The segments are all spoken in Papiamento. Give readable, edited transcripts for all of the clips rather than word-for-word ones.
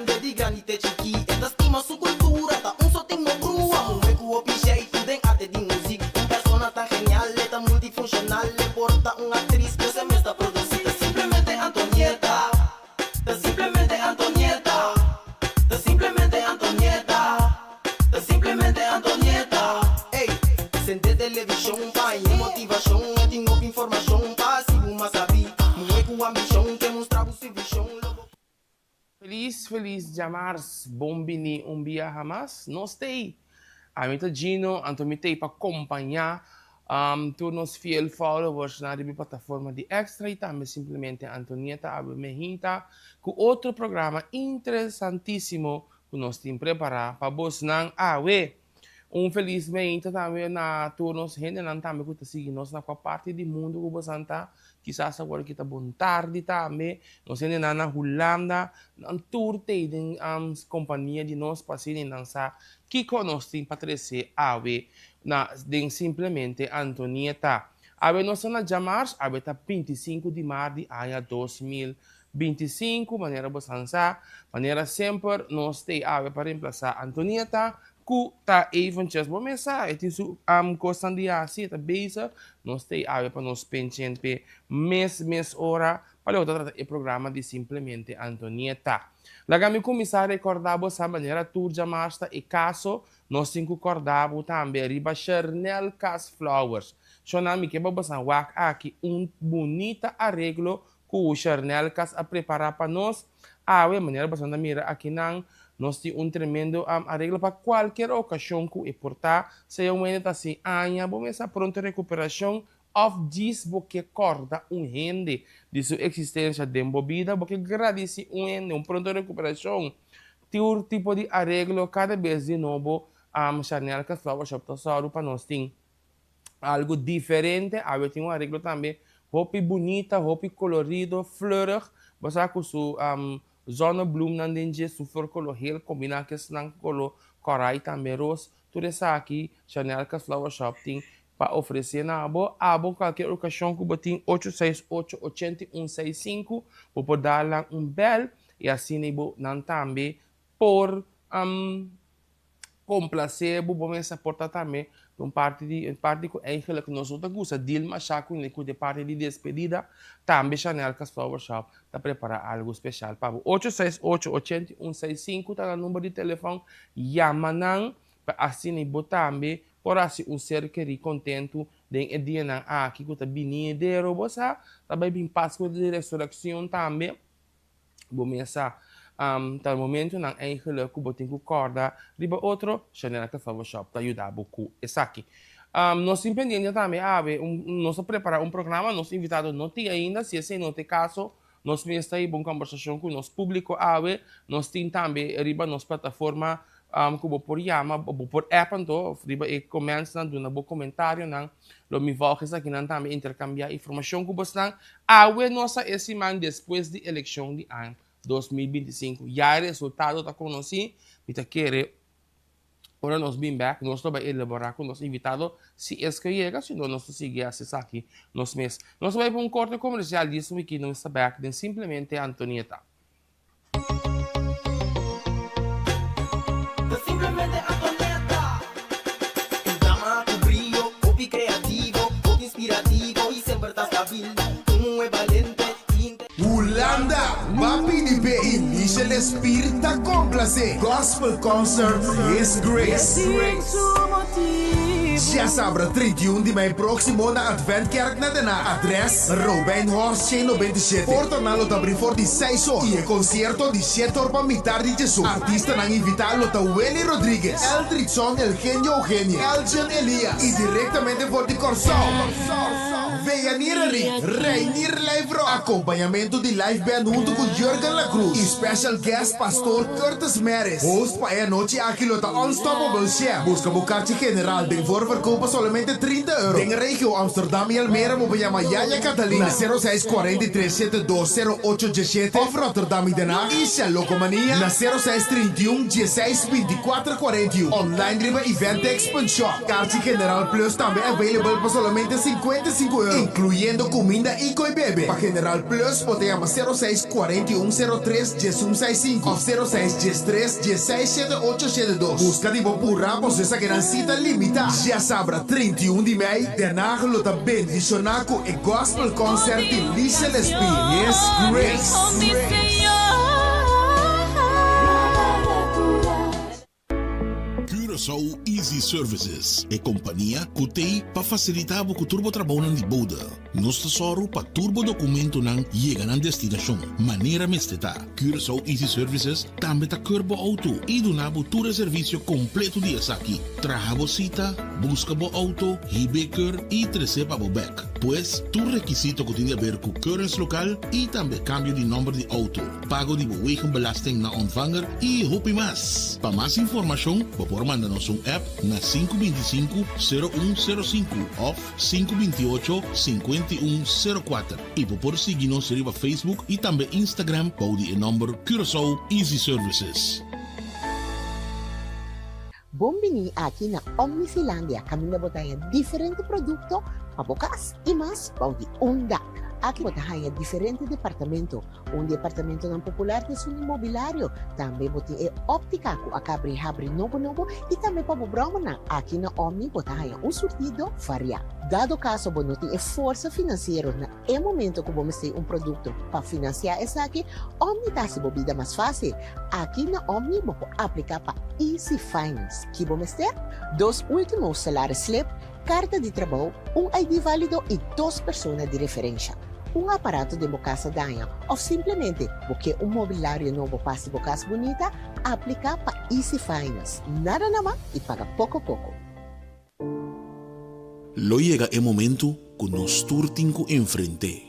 hende di grandi te chikí. E ta stima su kultura, ta un so tin no brua. Muhé ku hopi jeitu den arte di muzik. Un persona tan genial, e ta multifunshonal. E por ta un aktris, pero e mes ta produsí. Ta simplemente Antonieta, ta simplemente Antonieta, ta simplemente Antonieta, ta simplemente Antonieta. Ey, sende televishon pa haña motivashon. E tin hopi informashon pa hasi bo mas sabí. Muhé ku ambishon ke mustra bo su vishon. Lo bo. Felis felis djamars bon bini un biaha mas nos tei ami ta Gino anto mi tei pa kompaña tur nos fiel followers nan riba e plataforma di Extra y tambe simplemente Antonieta Abe Mehinta ku otro programa interesantisimo ku nos tin prepara pa bosnan awe. Un felis meinta tambe na tur nos hendenan tambe ku ta sigui nos na kua parti di mundu ku bosan ta. Kisas awor aki ta bon tardi tambe. Nos hendenan na Hulanda, nan tur t'ei den kompania di nos pa asina nan sa kiko nos tin pa trese awe na den Simplemente Antonieta. Awe nos ta na djamars, awe ta 25 di mart di aña 2025, manera bosan sa. Manera semper nos t'ei awe pa remplasá Antonieta Ku ta eventjes bo mes sa e tin su kosnan di hasi e ta bezig nos ta e awe pa nos penshent p'e mes mes ora pa loke ta trata e programa di Simplemente Antonieta. Laga mi kuminsá rekordá bo sa manera tur djamars ta e kaso nos tin ku kòrda bo tambe riba Shernel Cas Flowers. Shonnan mi ke pa bosan wak aki un bunita areglo Ku Shernelkas a prepará pa nos awe, manera boso ta mira akinan, nos tin un tremendo areglo pa kualkier okashon ku e por ta, sea un hende ta sin aña, bo mester pronto rekuperashon òf djis bo ke kòrda un hende di su eksistensia den bo bida, bo ke gradisí un hende un pronto rekuperashon. Tur tipo di areglo kada bes di nobo Sharnelkas Flower Shop ta sòru pa nos tin. Algo diferente, awe tin un areglo tambe hopi bunita, hopi colorido, fleurig, bo sa cu su zonnebloemnan den dje, su flor color geel combina cu esnan color corai tambe ros, tur esaki Chanelka Flower Shop tin pa ofrece na abo, abo cualkier ocasion cu bo tin 868 8165 bo por dal nan un bel y asina bo nan tambe por Complacé bo, bo mester por ta tambe den un parti di un parti cu eigenlijk nos no ta gusta deal masha cu cu de parti di despedida, tambe Chanelka's Flower Shop ta prepara algo special pa bo. 868 8165 ta nan number di telefon, yama nan pa asina bo tambe por haci un ser keri contento den e dianan aki cu ta binidero, bo sa, ta bay bin Pascua di Resurreccion tambe. Bo mes sa, ta momentonan eigenlijk ku bo tin ku kòrda riba otro, Chanel Cassava Shop ta yuda bo ku esaki. Nos tin pendiente tambe awe, nos a prepará un programa, nos invitado no tin ainda, si esei no ta e kaso, nos mes ta hiba un kòmbersashon ku nos públiko awe, nos tin tambe riba nos plataforma ku bo por yama, bo por app anto, riba e commentsnan duna bo komentarionan, lo mi volg esakinan tambe interkambiá informashon ku bosnan. Awe nos ta e siman despues di elekshon di aña 2025. Ya e resultado ta konosí, mi ta kere ora nos bin bèk nos lo bai elaborá ku nos invitado si es ke yega, si no nos ta sigui hasi esaki nos mes. Nos ta bai pa un korte komersial djis wiki nos ta bèk den Simplemente Antonieta. Ta simplemente Antonieta. Un dama ku brio, hopi kreativo, hopi inspirativo i semper ta stabil. Un muhé balente i inte. Hulanda, Ba pidi p'e i Michel Espir ta komplasé Gospel Concert His Grace. Djasabra 31 di mei próksimo na Adventkerk na Den Haag. Adres, Robijnhorst 197. Portanan lo ta abrí for di seis or i e konsierto di shete or pa mitar di djesun. Artistanan invitá lo ta Willy Rodriguez, Eldridson El Genio Eugenia, Elgin Elias i direktamente for di Kòrsou, Veyanir Henrique, Reinier Lijfrock, akompañamentu di live band huntu ku Jurgen La Cruz i special guest Pastor Curtis Meris. Host pa e anochi aki lo ta Unstoppable Chef. Buska bo karchi general den voorverkoop pa solamente 30 euro. Den regio Amsterdam i Almere bo por yama Yaya Catalina na 06 43 72 08 17 of Rotterdam i Den Haag Isha Locomania na 06 31 16 24 41. Online riba eventix.shop. Karchi general plus tambe available pa solamente 55 euro. Inkluyendo kuminda i koi bebe. Pa General Plus bo ta yama 06 41 03 1165 òf 06 13 16 7872. Buska di bo purá pasobra esakinan sí ta limitá. Djasabra 31 di mei, Den Haag lo ta bendishoná ku e Gospel Concert di Licia Lespie, His Grace. Curaçao Easy Services, e kompania ku t'ei pa fasilitá bo ku tur bo trabounan di bode. Nos ta sòru pa tur bo dokumentonan yega nan destinashon manera mester ta. Curaçao Easy Services tambe ta keur bo outo i duna bo tur e servisio kompleto di esaki, traha bo sita, buska bo outo, hib'é keur i tres'é pa bo bèk. Pues, tur rekisito ku tin di aber ku keuringslokaal i tambe kambio di nòmber di outo. pago di bo wegenbelasting na ontvanger y hopi mas. Pa mas informacion bo por manda nos un app na sinku 25 0 un 0 sinku of sinku 28 51 0 kuater y bo por sigui nos riba Facebook y tambe Instagram bou di e nomber Curaçao Easy Services. Bon bini aki na Omnifilandia kaminda bo ta haña diferente produkto pa bo kas i mas bou di un dak. Aki bo ta haña diferente departamento. Un di e apartamentonan popular ta esun di mobilario. Tambe bo tin e óptica cu a cabri habri nobo nobo y tambe pa bo bromanan. Aki na Omni bo ta haña un surtido variá. Dado caso bo no tin e forsa financiero na e momento cu bo mester un producto pa financia esaki, Omni ta haci bo bida mas fácil. Aki na Omni bo por aplica pa Easy Finance. Ki bo mester? Dos ultimo salaris slip, Karta di trabou, un ID válido i dos persona di referensha. Un aparato den bo kas a daña òf simplemente bo ke un mobilario nobo pa hasi bo kas bunita, apliká pa Easy Finance. Nada na man i paga poko poko. Lo yega e momentu ku nos tur tin ku enfrent'é.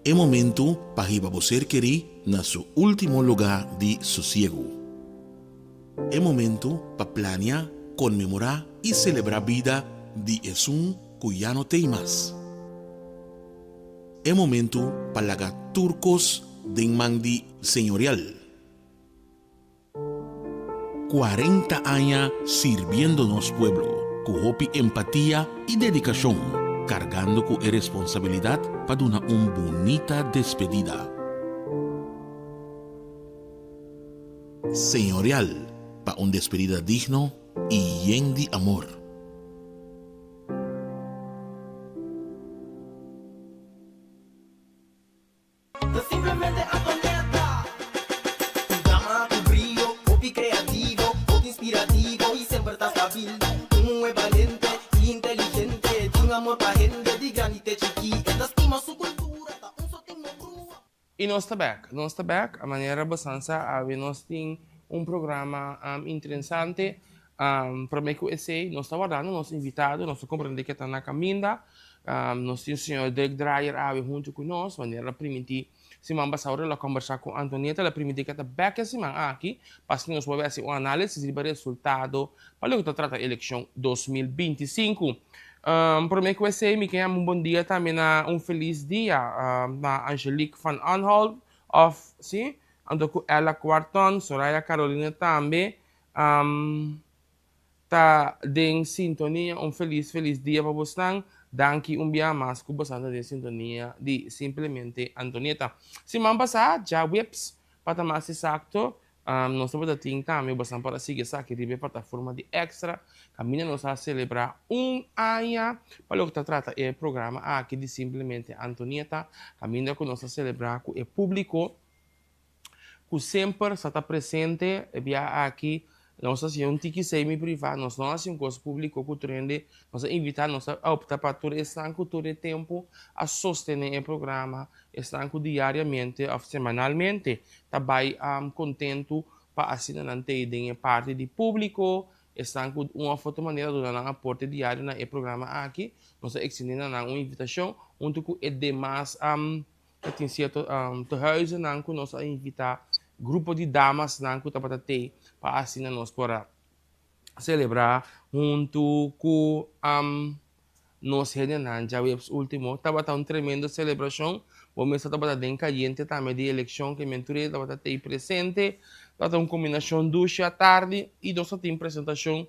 E momentu pa hiba bo ser kerí na su último lugá di sosiegu. E momentu pa plania, konmemorá i selebrá bida di esun ku ya no t'ei mas. E momentu pa laga tur kos den man di Señorial. 40 aña sirbiendo nos pueblo ku hopi empatia i dedikashon, kargando ku e responsabilidat pa duna un bunita despedida. Señorial pa un despedida digno i yen di amor. Ta simplemente Antonieta. Un dama ku brio, hopi kreativo, hopi inspirativo i semper ta stabil. Un muhé balente i inteligente, tin amor pa hende di grandi te chikí. E ta stima su kultura, ta un sotin no brua. I nos ta bek, nos ta bek, a manera bosan sa awe nos tin un programa interesante, prome ku esei nos ta wardando nos invitado, nos ta komprende ke ta na kaminda, nos tin señor Dirk Draaier awe huntu ku nos, manera el a primintí siman pasado ora el a kombersá ku Antonieta, el a primintí ke ta bek e siman aki, pa asina nos por hasi un análisis riba resultado pa loke ta trata elekshon 2025. Prome ku esei mi ke yama un bon dia tambe na un felis dia na Angelique van Anholt of si anto ku Ella Kwarton, Soraya Carolina tambe ta den sintonia un felis felis dia pa bosnan danki un bia mas ku bosan ta den sintonia di Simplemente Antonieta. Siman pasa djaweps pa ta mas esakto Nos tabata tin tambe bosan por a sigui esaki riba e plataforma di Extra, kaminda nos a selebrá un aña pa loke ta trata e programa aki di Simplemente Antonieta, kaminda ku nos a selebrá ku e públiko ku semper sa ta presente. E bia aki nos a hasi un tiki semi privá, nos no a hasi un kos públiko ku tur hende. Nos a invitá, nos a opta pa tur esnan ku tur e tempu a sostené e programa, Esnan ku diariamente òf semanalmente ta bai kontentu pa asina nan t'ei den e parti di públiko, esnan ku un òf otro manera duna nan aporte diario na e programa aki, nos ta ekstendé na nan un invitashon huntu ku e demas ta tin sierto tehuizennan ku nos a invitá grupo di damasnan ku tabata t'ei pa asina nos por a selebrá huntu ku Nos hendenan djaweps ultimo tabata un tremendo celebracion, bo mester tabata den cayente tambe di eleccion ke men tur e tabata tey presente, tabata un combinacion dushi atardi y nos a tin presentacion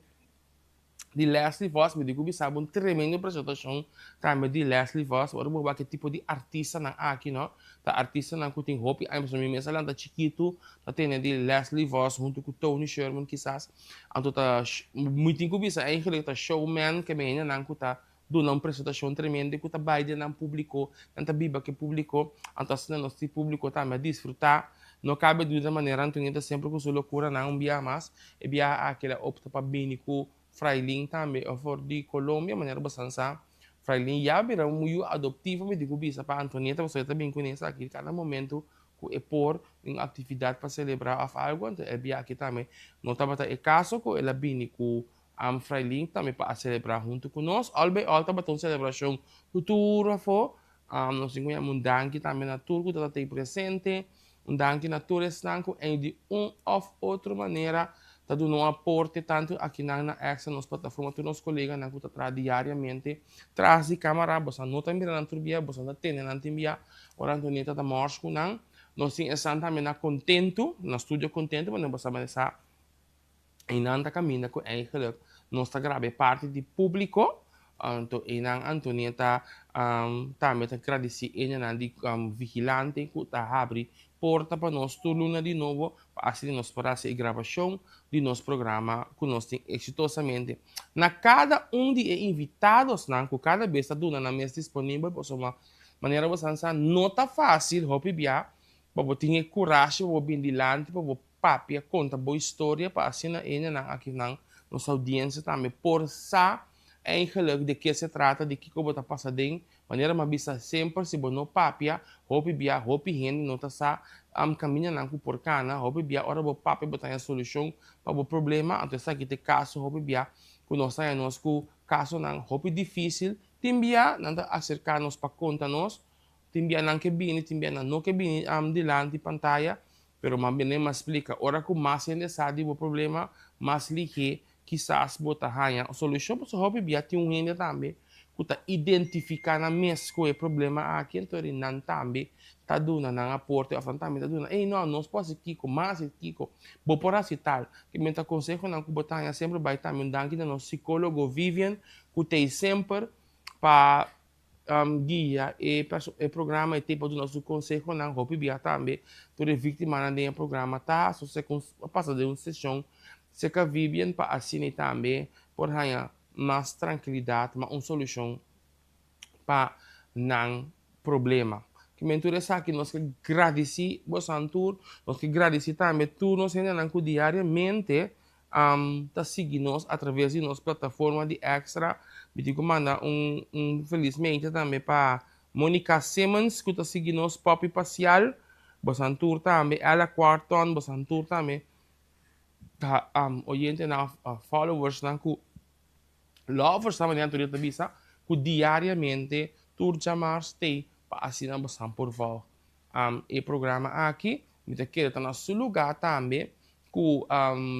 Di Leslie Vos, mi di ku bisa bo un tremendo presentashon tambe di Leslie Vos. Ora bo wak e tipo di artistanan aki no, ta artistanan ku tin hopi aña, pasobra mi mes a lanta chikitu ta tene di Leslie Vos huntu ku Tony Sherman kisas. Anto ta mi tin ku bisa eigenlijk ta showman ke mi hendenan ku ta duna un presentashon tremendo i ku ta bai den nan públiko, nan ta biba ku e públiko, anto asina nos tin públiko tambe a disfrutá. No kabe duda manera Antonieta semper ku su lokuranan un biaha mas, e biaha aki el a opta pa bini ku Frailin tambe for di Colombia, manera bo san sa, Frailin ya bira un yu adoptivo mi di ku bisa pa Antonieta pasobra e ta bin kuné esaki kada momento ku e por un aktividat pa selebrá òf algu, anto e biaha aki tambe no tabata e kaso ku el a bini ku Am Frailin tambe pa a selebrá huntu ku nos. Al bij al tabata un selebrashon ku tur afó. Nos tin ku yama un danki tambe na tur ku tabata ei presente. Un danki na tur esnan ku ei di un òf otro manera ta duna un aporte tantu akinan na Extra, nos plataforma, tur nos koleganan ku ta traha diariamente tras di kamara. Boso no ta mira nan tur bia, boso no ta tende nan tin bia ora Antonieta ta mòrs ku nan. Nos tin esnan tambe na Kontentu, na Studio Kontentu, pasobra boso a sa. Einan ta kaminda ku eigenlijk nos ta graba e parti di públiko. Anto einan Antonieta tambe ta gradisí eñanan di vigilante ku ta habri porta pa nos tur luna di nobo pa asina nos por hasi e grabashon di nos programa ku nos tin eksitosamente. Na kada un di e invitadosnan ku kada bes ta duna nan mes disponibel pasobra manera bo san sa no ta fásil hopi bia pa bo tin e kurashi pa bo bin dilanti pa bo Papia konta bo historia pa asina hendenan akinan, nos audiencia tambe por sa eigenlijk de ke se trata, di kiko bo ta pasa den. Manera mi a bisa semper si bo no papia, hopi bia hopi hende no ta sa kamindanan ku por kana, hopi bia ora bo papia bo ta haña solushon pa bo problema, anto esaki ta e kaso hopi bia ku nos ta haña nos ku kasonan hopi difisil, tin bia nan ta aserka nos pa konta nos, tin bia nan ke bini, tin bia nan no ke bini dilanti pantaya, Pero mas bene mas splika, ora ku mas hende sa di bo problema, mas lihé kisas bo ta haña un solushon. Pasobra hopi bia tin un hende tambe ku ta identifiká nan mes ku e problema aki, anto eri nan tambe ta duna nan aporte òf nan tambe ta duna, ey no, nos por hasi kiko, mas hasi kiko, bo por hasi tal. Ke men ta konsehonan ku bo ta haña semper bai tambe un danki na nos sikólogo Vivian ku t'ei semper pa guia e e programa e te pa duna su consehonan hopi bia tambe tur e victimanan den e programa ta haci segun a pasa den un sesion cerca Vivian pa asina e tambe por haya mas trankilidad mas un solucion pa nan problema. Kimen tur esaki nos ke gradici bosan tur nos ke gradici tambe tur nos hendenan cu diariamente ta sigui nos a traves di nos plataforma di Extra. Mi tin ku manda un un felis mente tambe pa Monica Simmons ku ta sigui nos, Poppy Pacial, bosan tur tambe, Ella Quarton, bosan tur tambe ta oyentenan òf followersnan ku lovers ta manera tur ta bisa ku diariamente tur djamars t'ei pa asina bosan por vòlg e programa aki. Mi ta kere ta na su lugá tambe ku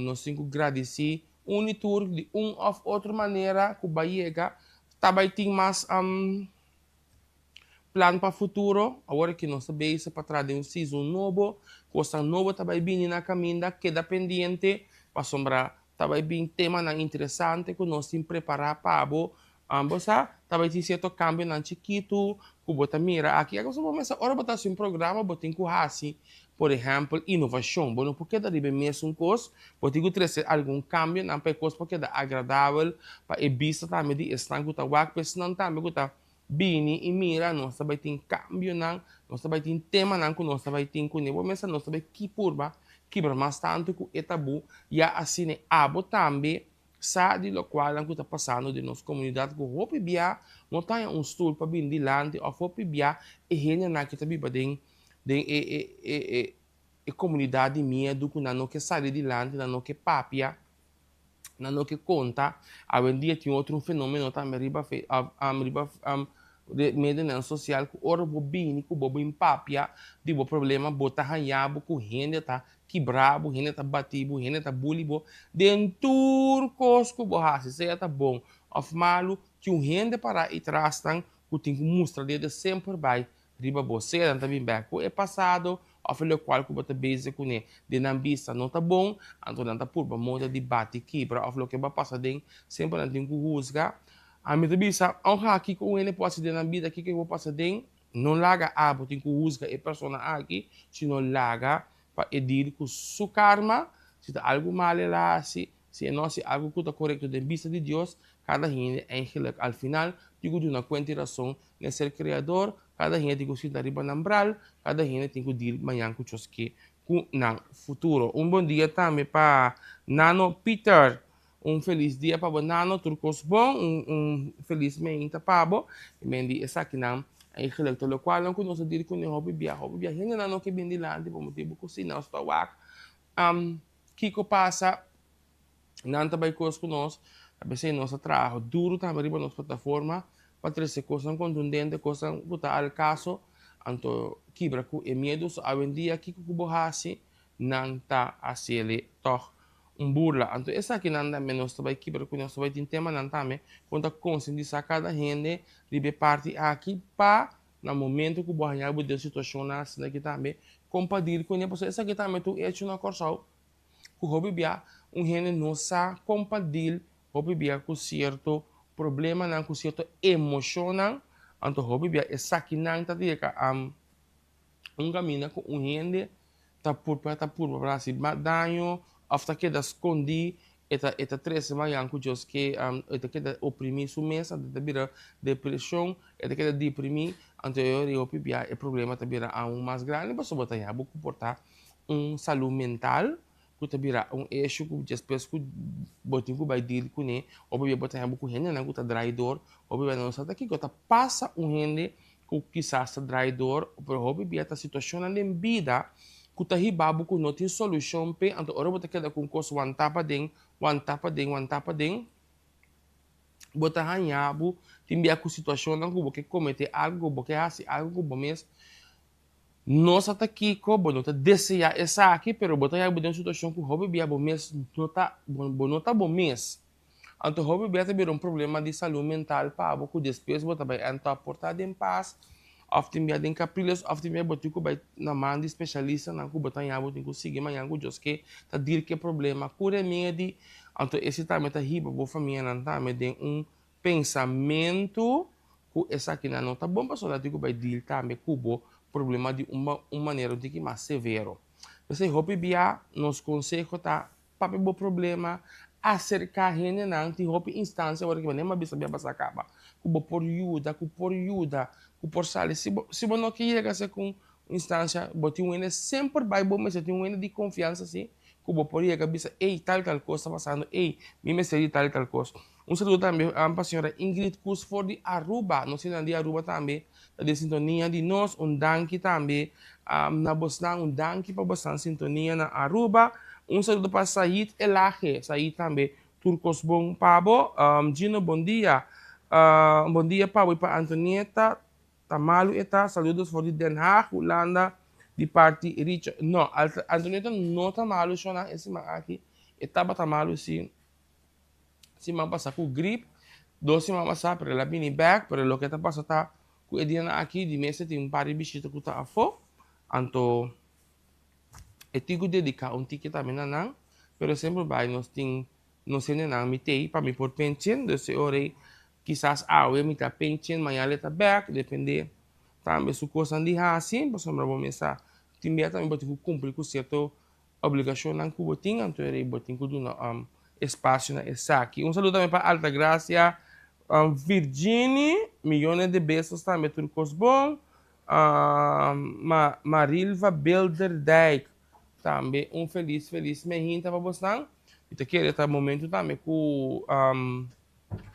nos tin ku gradisí un i tur di un òf otro manera ku bai yega ta bai tin mas plan pa futuro. Awor aki nos ta bezig pa traha den un season nobo, kosnan nobo ta bai bini na kaminda, keda pendiente pasobra ta bai bin temanan interesante ku nos tin prepará pa bo. Bo sa, ta bai tin sierto kambionan chikitu ku bo ta mira aki. Pasobra bo mester ora bo ta hasi un programa bo tin ku hasi, por ehèmpel, inovashon. Bo no por keda riba e mesun kos, bo tin ku trese algun kambionan pa e kos por keda agradabel pa e bista tambe di esnan ku ta wak, pa esnan tambe ku ta bini i mira. Nos ta bai tin kambionan, nos ta bai tin temanan ku nos ta bai tin kuné. Bo mester nos ta bai ki purba kibra mas tantu ku e tabú, ya asina abo tambe Sa di lokualnan ku ta pasando den nos komunidat ku hopi bia no ta haña un stul pa bini dilanti òf hopi bia e hendenan ki ta biba den den e e e e e komunidat di miedu ku nan no ke sali dilanti, nan no ke papia, nan no ke konta. Awendia tin otro un fenomeno tambe riba fe riba medionan sosial ku ora bo bini ku bo bin papia di bo problema bo ta haña bo ku hende ta kibra bo, hende ta bati bo, hende ta buli bo, den tur kos ku bo hasi, sea ta bon òf malu, tin un hende pará i tras nan ku tin ku mustra dede semper bai riba bo, sea nan ta bin bèk ku e pasado. òf e lokual ku bo ta bezig kuné den nan bista no ta bon, anto nan ta purba moda di bati kibra òf loke bo a pasa den, semper nan tin ku husga. Ami ta bisa, ounke kiko un hende por hasi den nan bida, kiko bo pasa den, no laga abo tin ku husga e persona aki, sino laga pa e deal ku su karma, si ta algu mal el a hasi, si e no hasi algu ku ta korekto den bista di Dios, kada hende eigenlik al final tin ku duna kuenta i rason na e ser kreador, kada hende tin ku sinta riba nan bral, kada hende tin ku deal mañan ku choske ku nan futuro. Un bon dia tambe pa Nano Pieter. Un felis dia pa bo Nano, tur kos bon, un un felis meinta pa bo. I men di esakinan eigenlijk ta lokualnan ku nos a diri kuné hopi bia, hopi bia hendenan no ke bin dilanti pa motibu ku si nos ta wak kiko pasa nan ta bai kos ku nos, a pesey nos a traha duru tambe riba nos plataforma pa trese kosnan kontundente, kosnan ku ta al kaso, anto kibra ku e miedu. So awendia kiko ku bo hasi nan ta hasiele tòg un burla. Anto esakinan tambe nos ta bai kibra ku nos ta bai tin temanan tambe kon ta konsientisá kada hende riba e parti aki pa na momento ku bo haña bo den situashonnan asina aki tambe kon pa dil kuné pasobra esaki tambe ta un echo na Kòrsou ku hopi bia un hende no sa kon pa dil hopi bia ku sierto problemanan ku sierto emoshonnan anto hopi bia esakinan ta yega Un kaminda ku un hende ta purba ta purba pa hasi mas daño òf ta keda skondí, e ta e ta trese mañan ku Dios ke e ta keda oprimí su mes, anto e ta bira depreshon, e ta keda deprimí, anto e ora ei hopi bia e problema ta bira aun mas grandi pasobra bo ta haña bo ku por ta un salú mental ku ta bira un issue ku despues ku bo tin ku bai deal kuné, hopi bia bo ta haña bo ku hendenan ku ta draai dor, hopi bia nan no sa ta kiko ta pasa un hende ku kisas ta draai dor, pero hopi bia ta situashonnan den bida ku ta hiba bo ku no tin solushon p'e, anto ora bo ta keda ku un kos wantá paden, wantá paden, wantá paden, bo ta haña bo tin bia ku situashonnan ku bo ke kometé algu, ku bo ke hasi algu ku bo mes no sa ta kiko, bo no ta deseá esaki, pero bo ta haña bo den un situashon ku hopi bia bo mes no ta, bo no ta bo mes. Anto hopi bia ta bira un problema di salú mental pa bo ku despues bo ta bai end up por ta den pas òf tin bia den Capriles òf tin bia bo tin ku bai na man di spesialistanan ku bo ta haña bo tin ku sigui mañan ku Dios ke ta deal ku e problema ku remedi. Anto ese tambe ta hiba bo famianan tambe den un pensamentu ku esakinan no ta bon pasobra nan tin ku bai deal tambe ku bo problema di un un manera un tiki mas severo. P'esei hopi bia nos konseho ta Papia bo problema, aserká hendenan, tin hopi instansia ora ki bo nema bisa bia basa kaba, ku bo por yuda, ku por yuda, ku por sali. Si bo si bo no ke yega se ku un instansia, bo tin un hende semper bai bo mester tin un hende di konfiansa si, ku bo por yega bisa ey tal tal kos ta pasando, ey mi mester di tal i tal kos. Un saludo tambe pa señora Ingrid Koes for di Aruba, nos hendenan di Aruba tambe ta den sintonia di nos, un danki tambe na bosnan, un danki pa bosnan sintonia na Aruba, un saludo pa Said Elahe, Said tambe tur kos bon pa bo, Gino bon dia, bon dia pa bo y pa Antonieta, ta malu e ta, saludos for di Den Haag, Hulanda, di parti Richard, no, Antonieta no ta malu shona e siman aki, e tabata malu si. Siman pasa ku grip, dos siman pasa pero el a bini bek, pero loke ta pasa ta ku e dianan aki di mester tin un par di bishita ku ta afó, anto e tin ku dediká un tiki tambe na nan, pero semper bai nos tin nos hendenan mi t'ei pa mi por penchen, dus e ora ei kisas awe mi ta penchen mañana el ta bek, depende tambe su kosnan di hasi, pasobra bo mes sa tin bia tambe bo tin ku kumpli ku sierto Obligashonnan ku bo tin, anto e rei bo tin ku duna espasio na esaki. Un saludo tambe pa Altagracia Virgini, miyones de besos tambe tur kos bon. Marilva Bilderdijk tambe un felis felis mehinta pa bosnan. Mi ta kere ta momento tambe ku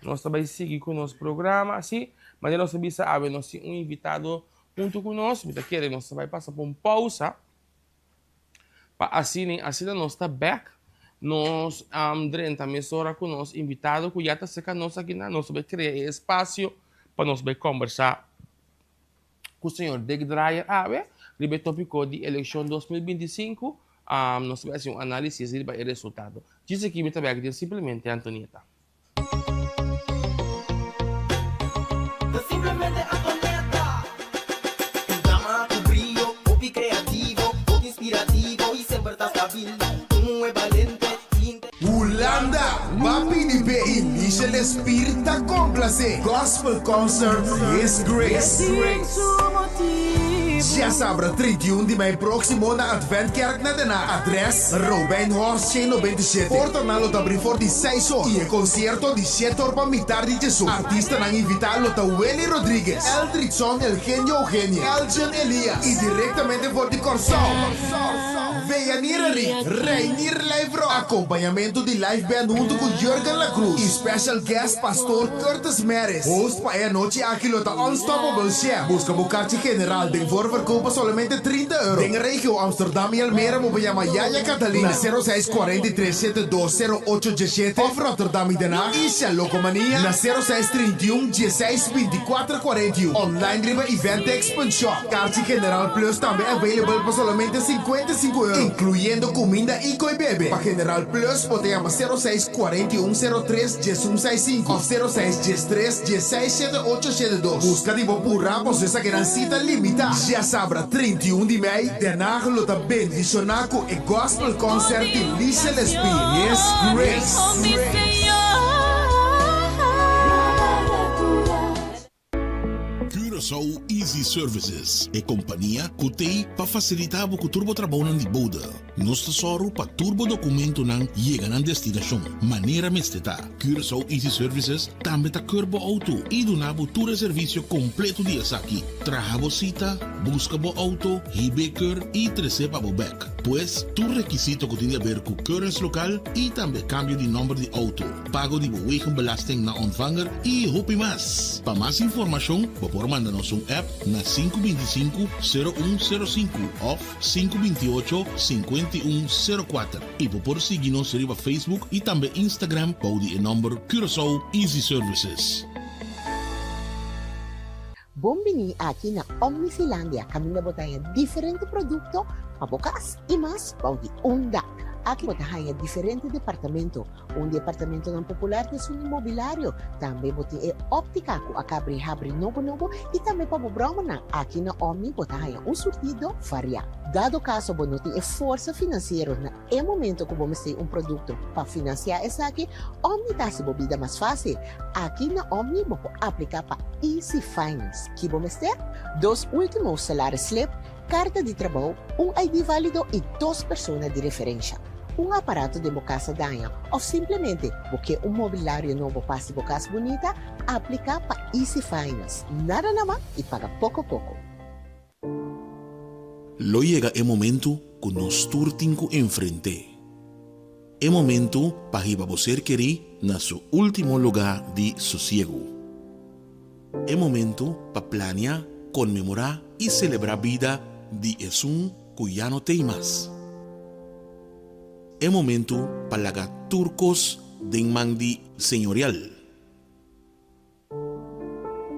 nos ta bai sigui ku nos programa asi. Manera nos ta bisa awe nos tin un invitado hunto ku nos, mi ta kere nos ta bai pasa pa un pausa. Pa asina asina nos ta bek, nos drenta mesora ku nos invitado ku ya ta serka nos akinan, nos ta bai krea e espasio pa nos bai kombersá ku señor Dick Drayer awe riba e topiko di elekshon 2025, nos ta bai hasi un análisis riba e resultado. Djis aki mi ta bek den Simplemente Antonieta. Ta simplemente Antonieta. Un dama ku brio, hopi kreativo. muhé balente i Hulanda, Ba pidi p'e i Michel Espir ta komplase Gospel Concert His Grace. Djasabra 31 di mei próksimo na Adventkerk na Den Haag. Adres, Robijnhorst 197. Portanan lo ta abrí for di seis or i e konsierto di shete or pa mitar di djesun. Artistanan invitá lo ta Willy Rodriguez, Eldridson El Genio Eugenia, Elgin Elias i direktamente for di Kòrsou. Veyanir Henrique, Reinier Lijfrock, akompañamentu di live band huntu ku Jurgen La Cruz i special guest Pastor Curtis Meris. Host pa e anochi aki lo ta Unstoppable Chef. Buska bo karchi general den voorverkoop pa solamente 30 euro. Den regio Amsterdam i Almere bo por yama Yaya Catalina na sero seis kuarenta i tres shete dos sero ocho diesshete òf Rotterdam i Den Haag Isha Locomania na sero seis trinta i un diesseis binti kuater kuarenta i un. Online riba Eventix punt shop. Karchi General Plus tambe available pa solamente 55 euro, inkluyendo kuminda i koi bebe. Pa General Plus bo ta yama 06 41 03 1165 òf 06 13 16 7872. Buska di bo purá pasobra esakinan sita limitá. Djasabra 31 di mei, Den Haag lo ta bendishoná ku e Gospel Concert di Lisha Lespie, His Grace. Curaçao Easy Services, e kompania ku t'ei pa fasilitá bo ku tur bo trabounan di bouda. Nos ta sòru pa tur bo dokumentonan yega nan destinashon manera mester ta. Curaçao Easy Services tambe ta keur bo outo i duna bo tur e servisio kompleto di esaki, traha bo sita, buska bo outo, hib'é keur i tres'é pa bo bèk. Pues, tur rekisito ku tin di aber ku keurens lokal i tambe kambio di nòmber di outo. Pago di bo wegenbelasting na ontvanger y hopi mas. Pa mas informacion bo por manda nos un app na sinku 25 sero un sero sinku of sinku 28 51 sero kuater y bo por sigui nos riba Facebook y tambe Instagram bou di e nomber Curaçao Easy Services. Bon bini aki na Omnifilandia kaminda bo ta haña diferente produkto pa bo kas i mas bou di un dak. Aki bo ta haña diferente departamento. Un di e apartamentonan popular ta esun di mobilario. Tambe bo tin e óptica cu a cabri habri nobo nobo y tambe pa bo bromanan. Aki na Omni bo ta haña un surtido variá. Dado caso bo no tin e forsa financiero na e momento cu bo mester un producto pa financia esaki, Omni ta haci bo bida mas fácil. Aki na Omni bo por aplica pa Easy Finance. Ki bo mester? Dos ultimo salaris slip, Karta di trabou, un ID válido i dos persona di referensha. Un aparato den bo kas a daña òf simplemente bo ke un mobilario nobo pa hasi bo kas bunita, apliká pa Easy Finance. Nada na man i paga poko poko. Lo yega e momentu ku nos tur tin ku enfrent'é. E momentu pa hiba bo ser kerí na su último lugá di sosiegu. E momento pa plania, konmemorá i selebrá bida di esun ku ya no t'ei mas. E momento pa laga tur kos den man di Señorial.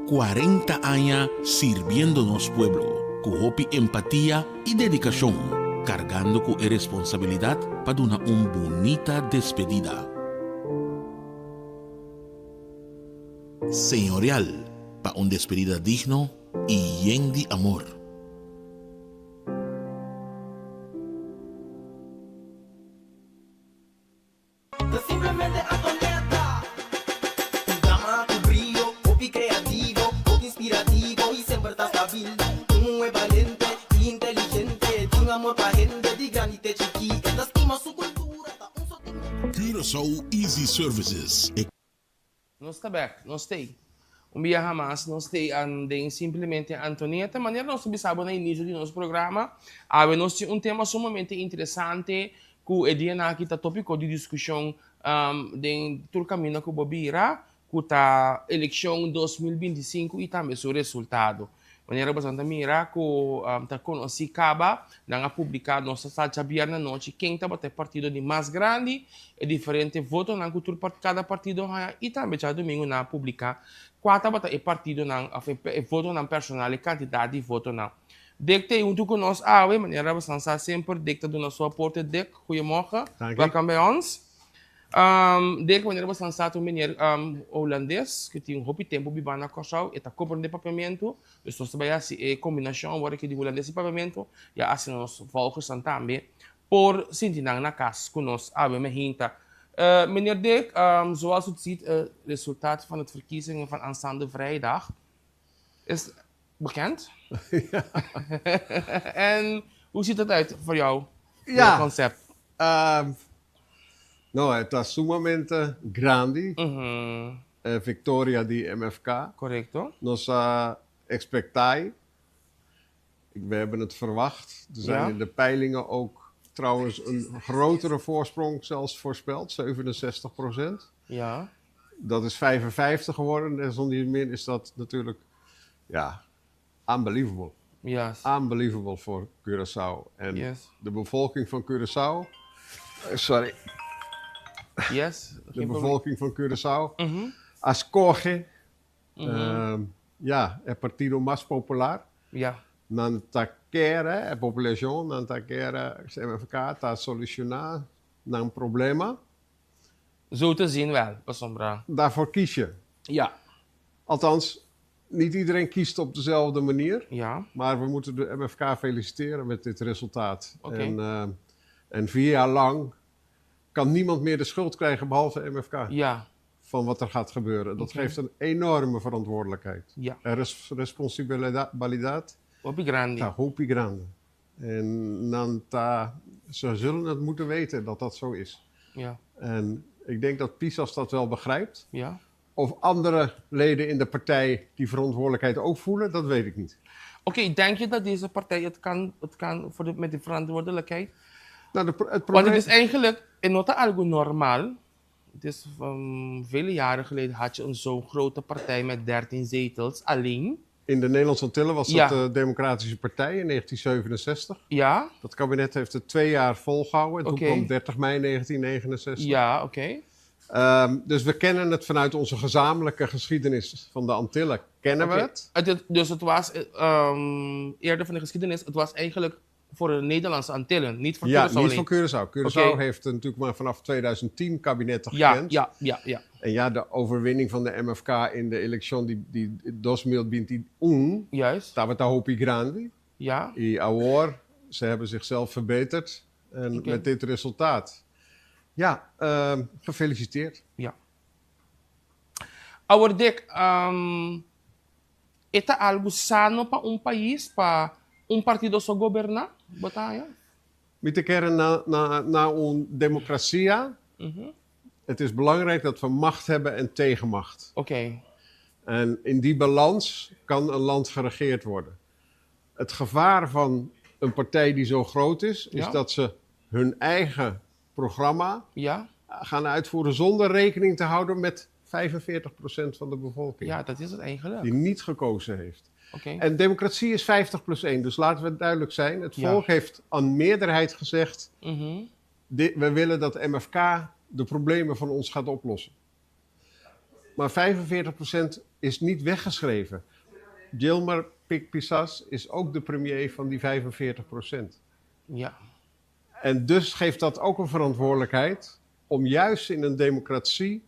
40 aña sirbiendo nos pueblo ku hopi empatia i dedikashon, kargando ku e responsabilidat pa duna un bunita despedida. Señorial pa un despedida digno i yen di amor. Ta simplemente Antonieta. Un dama ku brio, hopi kreativo, hopi inspirativo i semper ta stabil. Un muhé balente i inteligente, tin amor pa hende di grandi te chikí. E ta stima su kultura, ta un sotin. Curaçao Easy Services, e. Nos ta bek, nos t'ei. Un biaha mas nos t'ei den Simplemente Antonieta. Manera nos ta bisa bo na inicio di nos programa, awe nos tin un tema sumamente interesante cu e dianan aki ta topico di discusion den tur caminda cu bo bira, cu ta eleccion 2025 y tambe su resultado. Manera boso ta mira cu ta conoci caba, nan a publica nos ta sa djabierne anochi ken tabata e partido di mas grandi, e diferente votonan cu tur cada partido haya y tambe djadomingo nan a publica cua tabata e partidonan of e votonan personal, e cantidad di votonan. Dick ta hunto cu nos awe, manera boso sa semper Dick ta duna su aporte. Dick, goeiemorgen, welkom bij ons. Dek manera boso sa ta un meneer Holandes ku tin hopi tempu biba na Kòrsou, e ta komprendé papiamentu, dus nos ta bai hasi e kombinashon awor aki di Hulandes i papiamentu, ya asina nos volgersnan tambe por sinti nan na kas ku nos awe mehinta. Meneer Dick, zoals u ziet, resultaat van het verkiezingen van aanstaande vrijdag is bekend. En hoe ziet het uit voor jou, Ja. het concept? No, e ta sumamente grandi, e victoria di MFK. Nos a expecta. We hebben het verwacht. Er zijn in de peilingen ook trouwens een grotere voorsprong zelfs voorspeld, 67%. Dat is 55 geworden en desalniettemin is dat natuurlijk, ja, unbelievable. Unbelievable voor Curaçao. En de bevolking van Curaçao, sorry, de Geen probleem. Bevolking van Curaçao, a scoge, ja, e partido mas popular. Nan ta kere, e poblacion, nan ta kere MFK ta soluciona nan problema. Zo te zien wel, pasobra. Daarvoor kies je. Althans, niet iedereen kiest op dezelfde manier. Maar we moeten de MFK feliciteren met dit resultaat. En 4 jaar lang kan niemand meer de schuld krijgen behalve MFK van wat er gaat gebeuren. Dat geeft een enorme verantwoordelijkheid. En responsabiliteit. Hopi grandi. Ja, hopi grandi. En nan ta, ze zullen het moeten weten dat dat zo is. En ik denk dat Pisas dat wel begrijpt. Of andere leden in de partij die verantwoordelijkheid ook voelen, dat weet ik niet. Oké, denk je dat deze partij het kan met de verantwoordelijkheid? Nou, het Want probleem. Het is eigenlijk e no ta algo normal. Het is vele jaren geleden had je een zo'n grote partij met 13 zetels alleen. In de Nederlandse Antillen was dat de Democratische Partij in 1967. Dat kabinet heeft het 2 jaar volgehouden. En toen kwam 30 mei 1969. Dus we kennen het vanuit onze gezamenlijke geschiedenis van de Antillen. Kennen we het? Dus het was eerder van de geschiedenis, het was eigenlijk voor de Nederlandse Antillen, niet voor Ja, Curaçao niet alleen. voor Curaçao. Curaçao heeft natuurlijk maar vanaf 2010 kabinetten gekend. En ja, de overwinning van de MFK in de electie di 2021, tabata hopi grandi. I awor, ze hebben zichzelf verbeterd. En met dit resultaat. Ja, gefeliciteerd. Ja. Awor Dick, e ta algo sano pa un pais, pa un partido so goberna? Bo ta haya? Mi ta kere na een democracia. Het is belangrijk dat we macht hebben en tegenmacht. En in die balans kan een land geregeerd worden. Het gevaar van een partij die zo groot is, is dat ze hun eigen programma gaan uitvoeren zonder rekening te houden met 45% van de bevolking Ja, dat is het eigenlijk. die niet gekozen heeft. En democratie is 50 plus 1, dus laten we duidelijk zijn. Het volk heeft aan meerderheid gezegd: we willen dat MFK de problemen van ons gaat oplossen. Maar 45% is niet weggeschreven. Gilmar Pik Pisas is ook de premier van die 45%. En dus geeft dat ook een verantwoordelijkheid om juist in een democratie.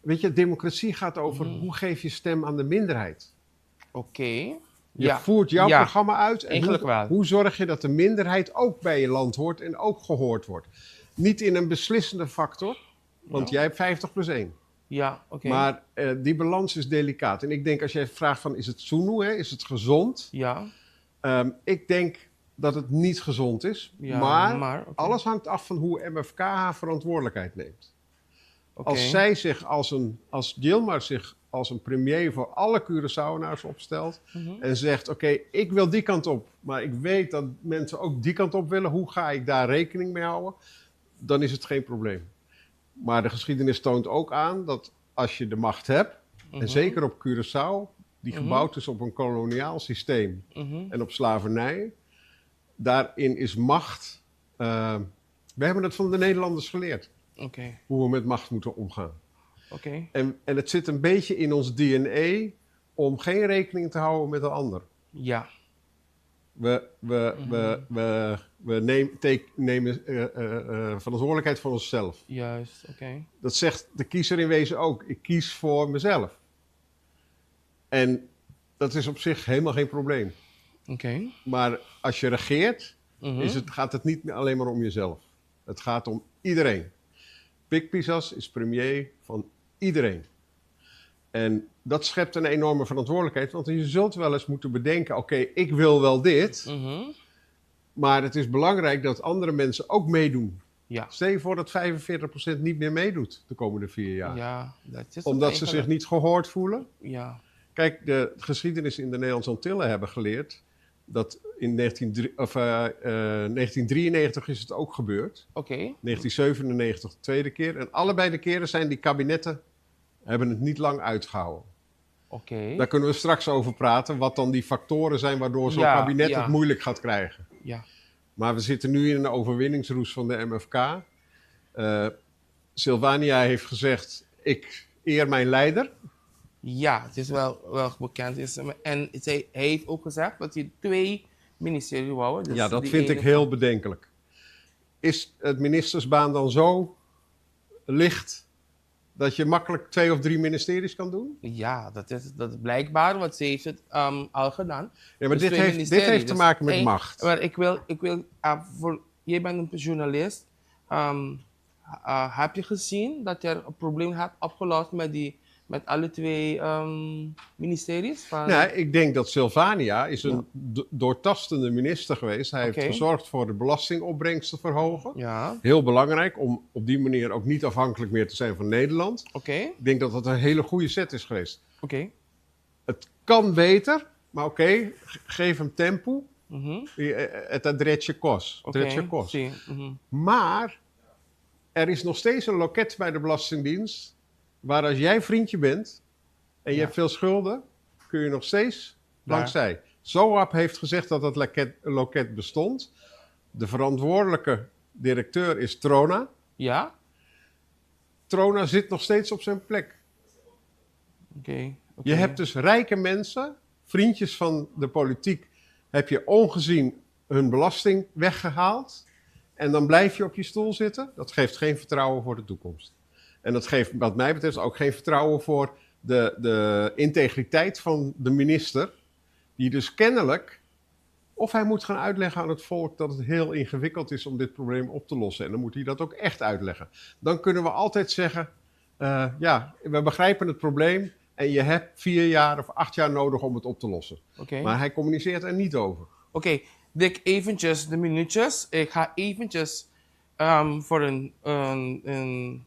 Weet je, democratie gaat over hoe geef je stem aan de minderheid. Je voert jouw programma uit. En Eigenlijk wel. hoe zorg je dat de minderheid ook bij je land hoort en ook gehoord wordt? Niet in een beslissende factor, want jij hebt 50 plus 1. Maar die balans is delicaat. En ik denk als jij vraagt van is het sunu, hè, is het gezond? Ik denk dat het niet gezond is. Maar alles hangt af van hoe MFK haar verantwoordelijkheid neemt. Als zij zich als een, als Gilmar zich als een premier voor alle Curaçaoenaars opstelt en zegt: Oké, ik wil die kant op, maar ik weet dat mensen ook die kant op willen. Hoe ga ik daar rekening mee houden? Dan is het geen probleem. Maar de geschiedenis toont ook aan dat als je de macht hebt, en zeker op Curaçao, die gebouwd is op een koloniaal systeem en op slavernij, daarin is macht. We hebben het van de Nederlanders geleerd, hoe we met macht moeten omgaan. En het zit een beetje in ons DNA om geen rekening te houden met de ander. We nemen verantwoordelijkheid voor onszelf. Juist, oké. Dat zegt de kiezer in wezen ook. Ik kies voor mezelf. En dat is op zich helemaal geen probleem. Maar als je regeert, Is het, gaat het niet alleen maar om jezelf. Het gaat om iedereen. Pik Pisas is premier van iedereen. En dat schept een enorme verantwoordelijkheid, want je zult wel eens moeten bedenken: oké, ik wil wel dit, maar het is belangrijk dat andere mensen ook meedoen. Stel je voor dat 45% niet meer meedoet de komende 4 jaar. Ja, dat is het Omdat ze zich eigenlijk. niet gehoord voelen. Kijk, de geschiedenis in de Nederlandse Antillen hebben geleerd dat in 19, of, 1993 is het ook gebeurd. 1997 de tweede keer. En allebei de keren zijn die kabinetten hebben het niet lang uitgehouden. Daar kunnen we straks over praten, wat dan die factoren zijn waardoor zo'n kabinet het moeilijk gaat krijgen. Maar we zitten nu in een overwinningsroes van de MFK. Silvania heeft gezegd: "Ik eer mijn leider." Ja, het is wel bekend. En zij heeft ook gezegd dat hij twee ministeries wou. Dus Ja, dat die vind ik ene- heel bedenkelijk. Is het ministersbaan dan zo licht dat je makkelijk twee of drie ministeries kan doen? Ja, dat is blijkbaar, want ze heeft het al gedaan. Ja, maar Dus dit twee heeft, dit ministeries. heeft te Dus maken met macht. Maar ik wil, jij bent een journalist. Heb je gezien dat er een probleem gaat opgelost met alle twee ministeries? Van, Nou, ik denk dat Silvania is een doortastende minister geweest. Hij heeft gezorgd voor de belastingopbrengst te verhogen. Heel belangrijk om op die manier ook niet afhankelijk meer te zijn van Nederland. Ik denk dat dat een hele goede zet is geweest. Het kan beter, maar oké, geef hem tempo. Het adresje kost. Adresje kost. Maar er is nog steeds een loket bij de Belastingdienst waar als jij vriendje bent en je hebt veel schulden, kun je nog steeds langs zij. SOAB heeft gezegd dat dat loket bestond. De verantwoordelijke directeur is Trona. Trona zit nog steeds op zijn plek. Je hebt dus rijke mensen, vriendjes van de politiek, heb je ongezien hun belasting weggehaald. En dan blijf je op je stoel zitten. Dat geeft geen vertrouwen voor de toekomst. En dat geeft wat mij betreft ook geen vertrouwen voor de integriteit van de minister. Die dus kennelijk, of hij moet gaan uitleggen aan het volk dat het heel ingewikkeld is om dit probleem op te lossen. En dan moet hij dat ook echt uitleggen. Dan kunnen we altijd zeggen, ja, we begrijpen het probleem en je hebt 4 jaar of 8 jaar nodig om het op te lossen. Maar hij communiceert er niet over. Oké, Dick, eventjes de minuutjes. Ik ga eventjes voor een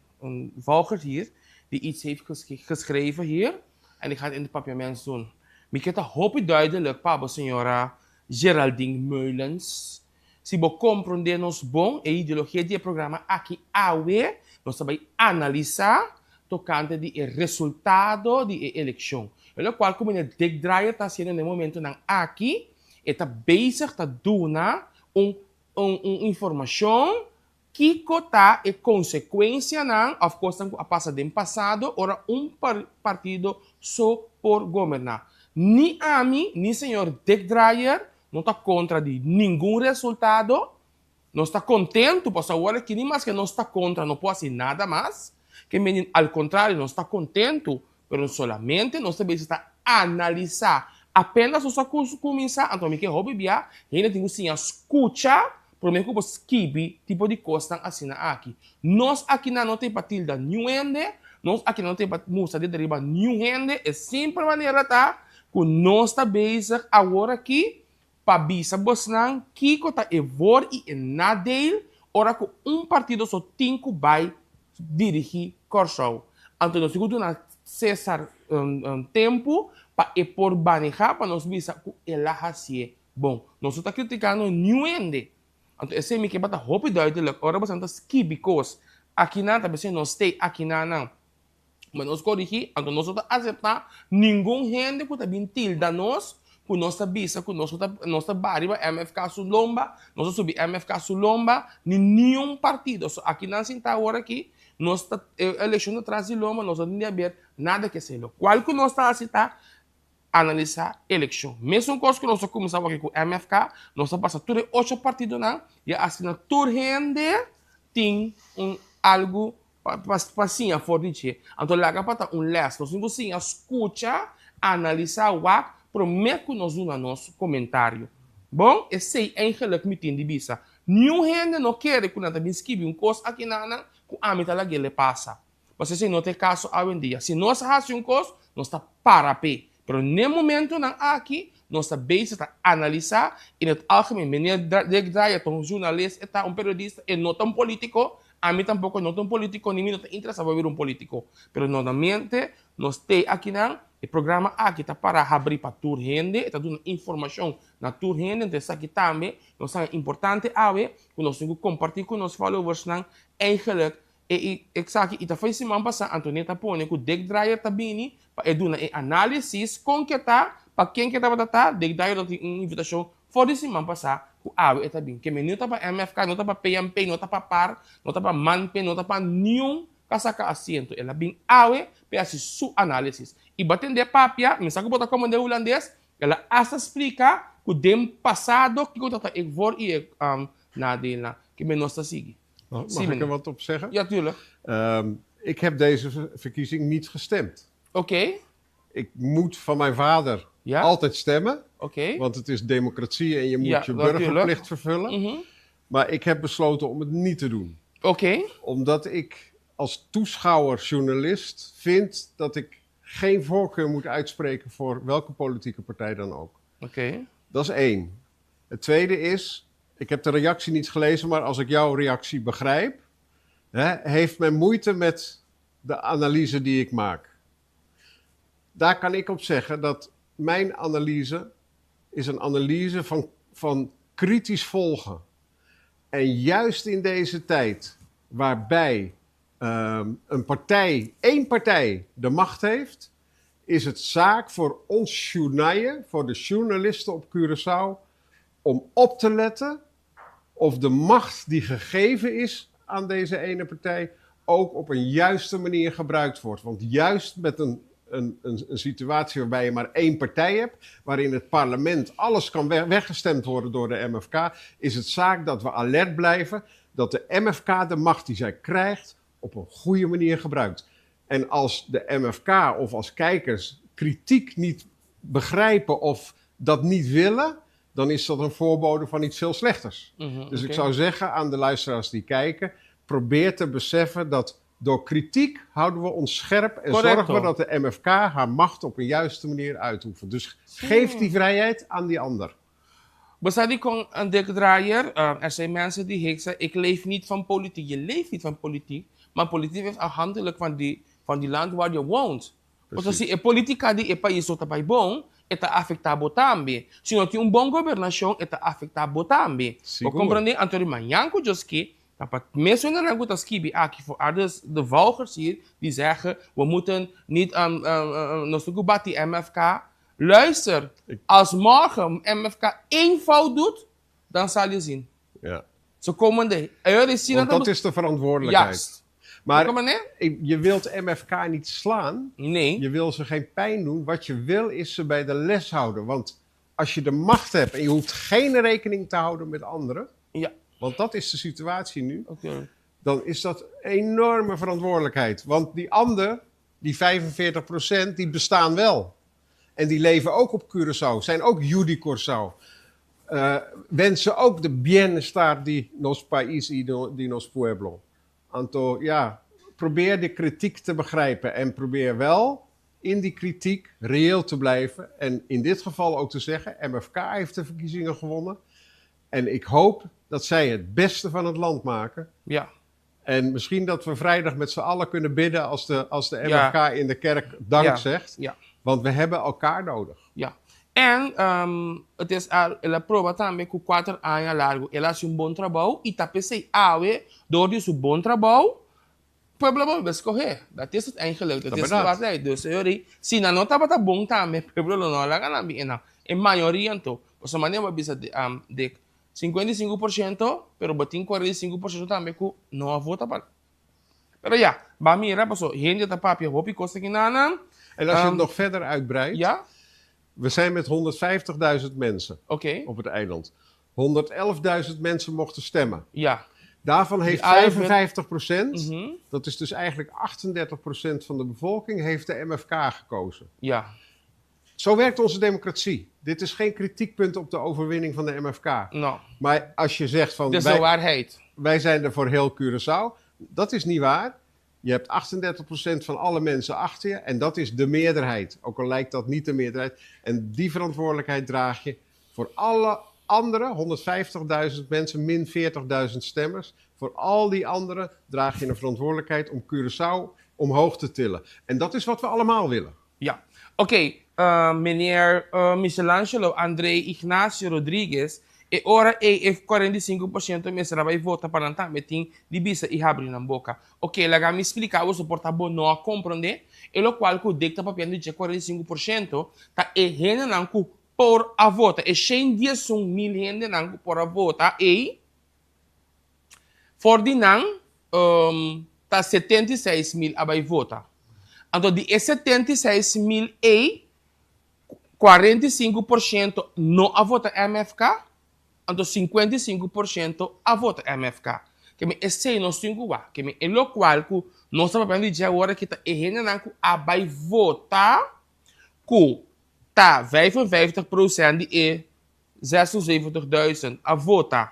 volger hier, die iets heeft geschreven hier. En ik ga het in de Papiaments doen. Mi ke ta hopi duidelijk, pa bo señora Geraldine Meulens. Si bo komprondé nos bon e ideologia di e programa aki awe, nos ta bai analisá tokante di e resultado di e elekshon. E kual ku meneer Dick Drayer ta hasiendo na e momentonan aki, e ta bezig ta duna un informashon kiko ta e konsekuensianan òf kosnan ku a pasa den pasado ora un partido so por goberná. Ni ami ni señor Dick Drayer no ta kontra di ningun resultado. Nos ta kontentu pasobra awor aki ni maske nos ta kontra no por hasi nada mas. Ke menen al kontrario nos ta kontentu pero solamente nos ta bezig ta analisá. Apenas nos a kuminsá anto mi ke hopi bia hende tin ku siña skucha promé ku bo skibi tipo di kosnan asina aki. Nos akinan no ta pa tilda niun hende, nos akinan no ta pa mustra di riba niun hende. E simpel manera ta ku nos ta bezig awor aki pa bisa bosnan kiko ta e voor i e nadeel ora ku un partido so tin ku bai dirigí Kòrsou. Anto nos tin ku duna Cesar tempu pa e por manehá pa nos bisa ku el a hasié bon. Nos no ta kritikando niun hende. Anto esei mi ke bata hopi duidelijk ora bosan ta skibi kos akinan ta bisa nos stay akinanan. Ma nos korigí, anto nos no ta aseptá ningun hende ku ta bin tilda nos, ku nos ta bisa ku nos ta nos ta baha riba MFK su lomba, nos ta subi MFK su lomba, ni niun partido. So aki nan sintá awor aki, nos ta e elekshon ta tras di lomba, nos no tin di haber nada ke esei. Lokual ku nos ta hasi ta analisá elekshon. Mesun kos ku nos a kuminsá wak ku MFK, nos a pasa tur e ocho partidonan i asina tur hende tin un algu pa siña for di dje. Anto laga pa ta un lès. Nos tin ku siña skucha, analisá, wak promé ku nos duna nos komentario. Bon, esei eigenlijk mi tin di bisa. Niun hende no kere ku nan ta bin skibi un kos aki na nan ku ami ta lag'el e pasa. Pasobra esei no ta e kaso awendia. Si nos hasi un kos, nos ta para p'e. Pero n'e momentonan aki, nos ta bezig ta analisá i na het algemeen, meneer Dick Draaier ta un journalist, e ta un periodista, e no ta un politico, ami tampoco no ta un politico, ni mi no ta interesá pa bira un politico. Pero normalmente nos t'ei akinan, e programa aki ta para habrí pa tur hende, e ta duna informacion na tur hende, enton esaki tambe nos ta importante awe ku nos tin ku kompartí ku nos followersnan eigenlijk E i esaki i ta fai siman pasá Antoinette a pone ku Dick Drayer ta bini pa e duna e análisis kon ke ta, pa ken ke tabata ta, Dick Drayer lo tin un invitashon for di siman pasá ku awe e ta bin. Ke men no ta pa MFK, no ta pa PNP, no ta pa par, no ta pa manpe, no ta pa niun ka saka asiento. El a bin awe pa e hasi su análisis. I bo a tende papia, mi sa ku bo ta komprende hulandes, el a asta splika ku den pasado kiko ta ta e voor i e nadeelnan. Ke men nos ta sigui. Mag ik er wat op zeggen? Ja, tuurlijk. Ik heb deze verkiezing niet gestemd. Oké. Ik moet van mijn vader altijd stemmen. Oké. Want het is democratie en je moet je burgerplicht vervullen. Maar ik heb besloten om het niet te doen. Oké. Omdat ik als toeschouwer, journalist, vind dat ik geen voorkeur moet uitspreken voor welke politieke partij dan ook. Oké. Dat is één. Het tweede is, ik heb de reactie niet gelezen, maar als ik jouw reactie begrijp, hè, heeft men moeite met de analyse die ik maak. Daar kan ik op zeggen dat mijn analyse is een analyse van kritisch volgen. En juist in deze tijd, waarbij één partij de macht heeft, is het zaak voor ons journaille, voor de journalisten op Curaçao, om op te letten of de macht die gegeven is aan deze ene partij ook op een juiste manier gebruikt wordt. Want juist met een situatie waarbij je maar één partij hebt, waarin het parlement alles kan weggestemd worden door de MFK, is het zaak dat we alert blijven, dat de MFK de macht die zij krijgt op een goede manier gebruikt. En als de MFK of als kijkers kritiek niet begrijpen of dat niet willen, dan is dat een voorbode van iets veel slechters. Dus ik zou zeggen aan de luisteraars die kijken, probeer te beseffen dat door kritiek houden we ons scherp en zorgen we dat de MFK haar macht op een juiste manier uitoefent. Dus geef die vrijheid aan die ander. Basta kon een Dick Draaier, er zijn mensen die zeggen, ik leef niet van politiek. Je leeft niet van politiek, maar politiek is afhankelijk van die land waar je woont. Want als je politica di e pais no ta bay bon, e ta afecta bo tambe. Si no tin un bon gobernacion, e ta afecta bo tambe. Sigur. Bo comprende? Anto mañan cu Joski, pa mencionar ku ta skibi aki voor ouders, de volgers hier, die zeggen, we moeten niet, nos bati MFK. Luister, als morgen MFK één fout doet, dan zal je zien. Ze komen de. Want dat is de verantwoordelijkheid. Juist. Maar Kom maar neer. Je wilt MFK niet slaan. Nee. Je wil ze geen pijn doen. Wat je wil is ze bij de les houden. Want als je de macht hebt en je hoeft geen rekening te houden met anderen. Want dat is de situatie nu. Dan is dat enorme verantwoordelijkheid. Want die ander, die 45%, die bestaan wel. En die leven ook op Curaçao. Zijn ook Yu di Kòrsou. Wensen ook de bienestar di nos pais y di nos pueblo. Anto, ja, probeer de kritiek te begrijpen. En probeer wel in die kritiek reëel te blijven. En in dit geval ook te zeggen, MFK heeft de verkiezingen gewonnen. En ik hoop dat zij het beste van het land maken. En misschien dat we vrijdag met z'n allen kunnen bidden als de MFK in de kerk dank zegt. Want we hebben elkaar nodig. Ja. En het is al, el a proba tambe ku 4 aña largu. El a hasi un bon trabou i ta p'esei awe door di su bon trabou, pueblo a skohe. Dat is het eigenlijk. Dat Dat is de verdad. waarheid. Dus sorry, si nan no tabata bon tambe, pueblo no a laga nan bin. En mayoria anto. Pues manera bisa de, de 55%, pero bo tin 45% tambe ku no a vota pa. Pero ja, ba mira, paso, hende ta papia hopi kos aki nan. En als je het nog verder uitbreidt. Ja? We zijn met 150.000 mensen op het eiland. 111.000 mensen mochten stemmen. Daarvan heeft Die oude 55%, dat is dus eigenlijk 38% van de bevolking, heeft de MFK gekozen. Zo werkt onze democratie. Dit is geen kritiekpunt op de overwinning van de MFK. No. Maar als je zegt van Dit is de wij, waarheid. wij zijn er voor heel Curaçao, dat is niet waar. Je hebt 38% van alle mensen achter je en dat is de meerderheid. Ook al lijkt dat niet de meerderheid. En die verantwoordelijkheid draag je voor alle andere 150.000 mensen, min 40.000 stemmers. Voor al die anderen draag je een verantwoordelijkheid om Curaçao omhoog te tillen. En dat is wat we allemaal willen. Ja. Oké, meneer Michelangelo André Ignacio Rodriguez, e ora ei e 45% mester a bai vota pa nan tambe tin di bisa i habri nan boka. Oké, laga mi splika bo por ta bo no a komprondé, e lokual ku Dick ta papiando di dje 45% ta e hendenan ku por a vota, e 111 mil hendenan ku por a vota ei, for di nan ta 76 mil a bai vota. Anto di e 76 mil ei, 45% no a vota MFK, anto 55% a vota MFK. Ke men esei nos tin ku wak. Ke men e lokual ku nos ta papiando di dje awor aki ta e hendenan ku a bai vota ku ta 55% di e 76.000 a vota.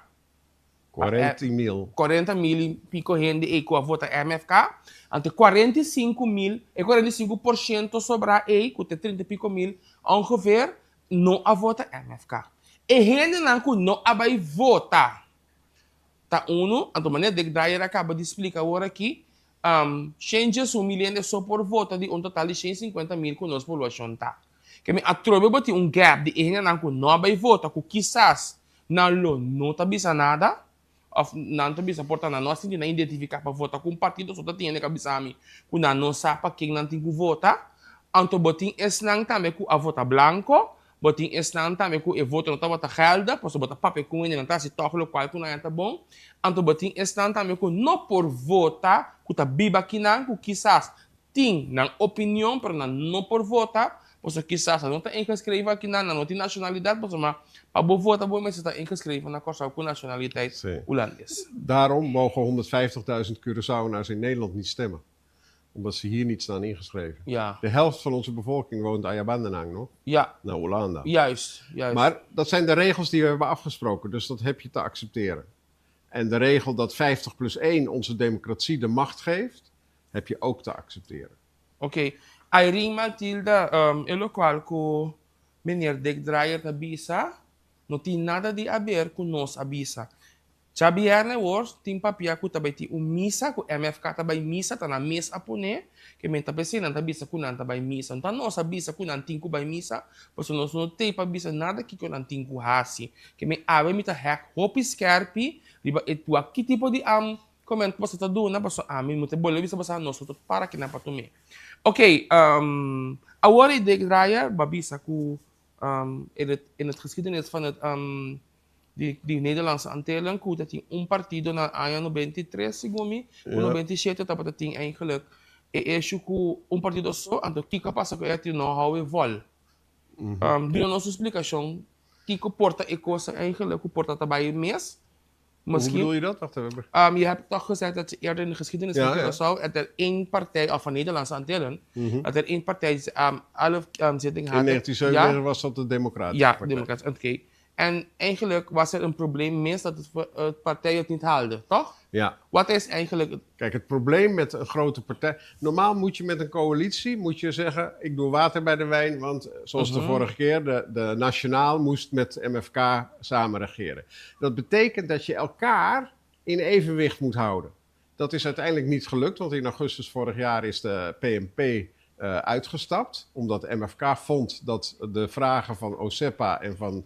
40 mil. 40 mil i piko hende ei ku a vota MFK. Anto 45 mil, e 45% sobrá ei, ku ta 30 i piko mil, ongeveer, no a vota MFK. E hendenan ku no a bai vota ta unu, anto manera Dick Drayer a kaba di splika awor aki, 101 mil hende so por vota di un total di 150 mil ku nos poblashon ta. Ke men atrobe bo tin un gap di e hendenan ku no a bai vota, ku kisas nan lo no ta bisa nada, òf nan ta bisa por ta nan no a sinti nan identifiká pa vota ku un partido, so ta tin hende ku a bisa mi ku nan no sa pa ken nan tin ku vota. Anto bo tin esnan tambe ku a vota blanko, bo tin esnan tambe ku e voto no tabata geldig, pasobra bo ta papia ku hende nan ta hasi tòg lokual ku nan ta bon. Anto bo tin esnan tambe ku no por vota, ku ta biba akinan, ku kisas tin nan opinion, pero nan no por vota, pasobra kisas nan no ta ingeschreven akinan, nan no tin nashonalidat, pasobra pa bo vota bo mester ta ingeschreven na Kòrsou ku nashonalidat hulandes. Daarom mogen 150.000 Curaçaoenaars in Nederland niet stemmen. Omdat ze hier niet staan ingeschreven. De helft van onze bevolking woont aya bandanan nog. Naar Hollanda. Juist. Maar dat zijn de regels die we hebben afgesproken. Dus dat heb je te accepteren. En de regel dat 50 plus 1 onze democratie de macht geeft, heb je ook te accepteren. Oké. Irene Matilda, e lokual ku meneer Dick Drayer ta bisa, no tin nada di haber ku nos a bisa. Djabièrnè awor tin papia ku ta bai tin un misa, ku MFK ta bai misa, ta nan mes a pone, ke men ta p'esei nan ta bisa ku nan ta bai misa. No ta nos a bisa ku nan tin ku bai misa, pasobra nos no t'ei pa bisa nada kiko nan tin ku hasi. Ke men awe mi ta hèk hopi skèrpi riba e tua ki tipo di comment boso ta duna, pasobra ami mi ta bolbe bisa boso nos no ta para kinan pa tum'é. Oké, awor e Dick Drayer bo a bisa ku in het geschiedenis van het di Nederlandse Antillen ku ta tin un partido na aña 93 segun mi, ku 97 tabata tin eigenlijk e issue ku un partido so, anto kiko a pasa ku e tin no hou e vol. Duna nos un splikashon kiko por ta e kos eigenlijk ku por ta ta bai mes. Hoe bedoel je dat? Wacht even. Je hebt toch gezegd dat eerder in de geschiedenis van Curaçao dat er één partij, of van Nederlandse Antillen, dat er één partij alle zittingen had. In 1997 was dat de Democratische Ja, Partij. Democratische, oké. En eigenlijk was er een probleem mis dat het partij het niet haalde, toch? Ja. Wat is eigenlijk het... Kijk, het probleem met een grote partij... Normaal moet je met een coalitie moet je zeggen: ik doe water bij de wijn, want zoals de vorige keer, de Nationaal moest met MFK samen regeren. Dat betekent dat je elkaar in evenwicht moet houden. Dat is uiteindelijk niet gelukt, want in augustus vorig jaar is de PNP uitgestapt. Omdat MFK vond dat de vragen van Osepa en van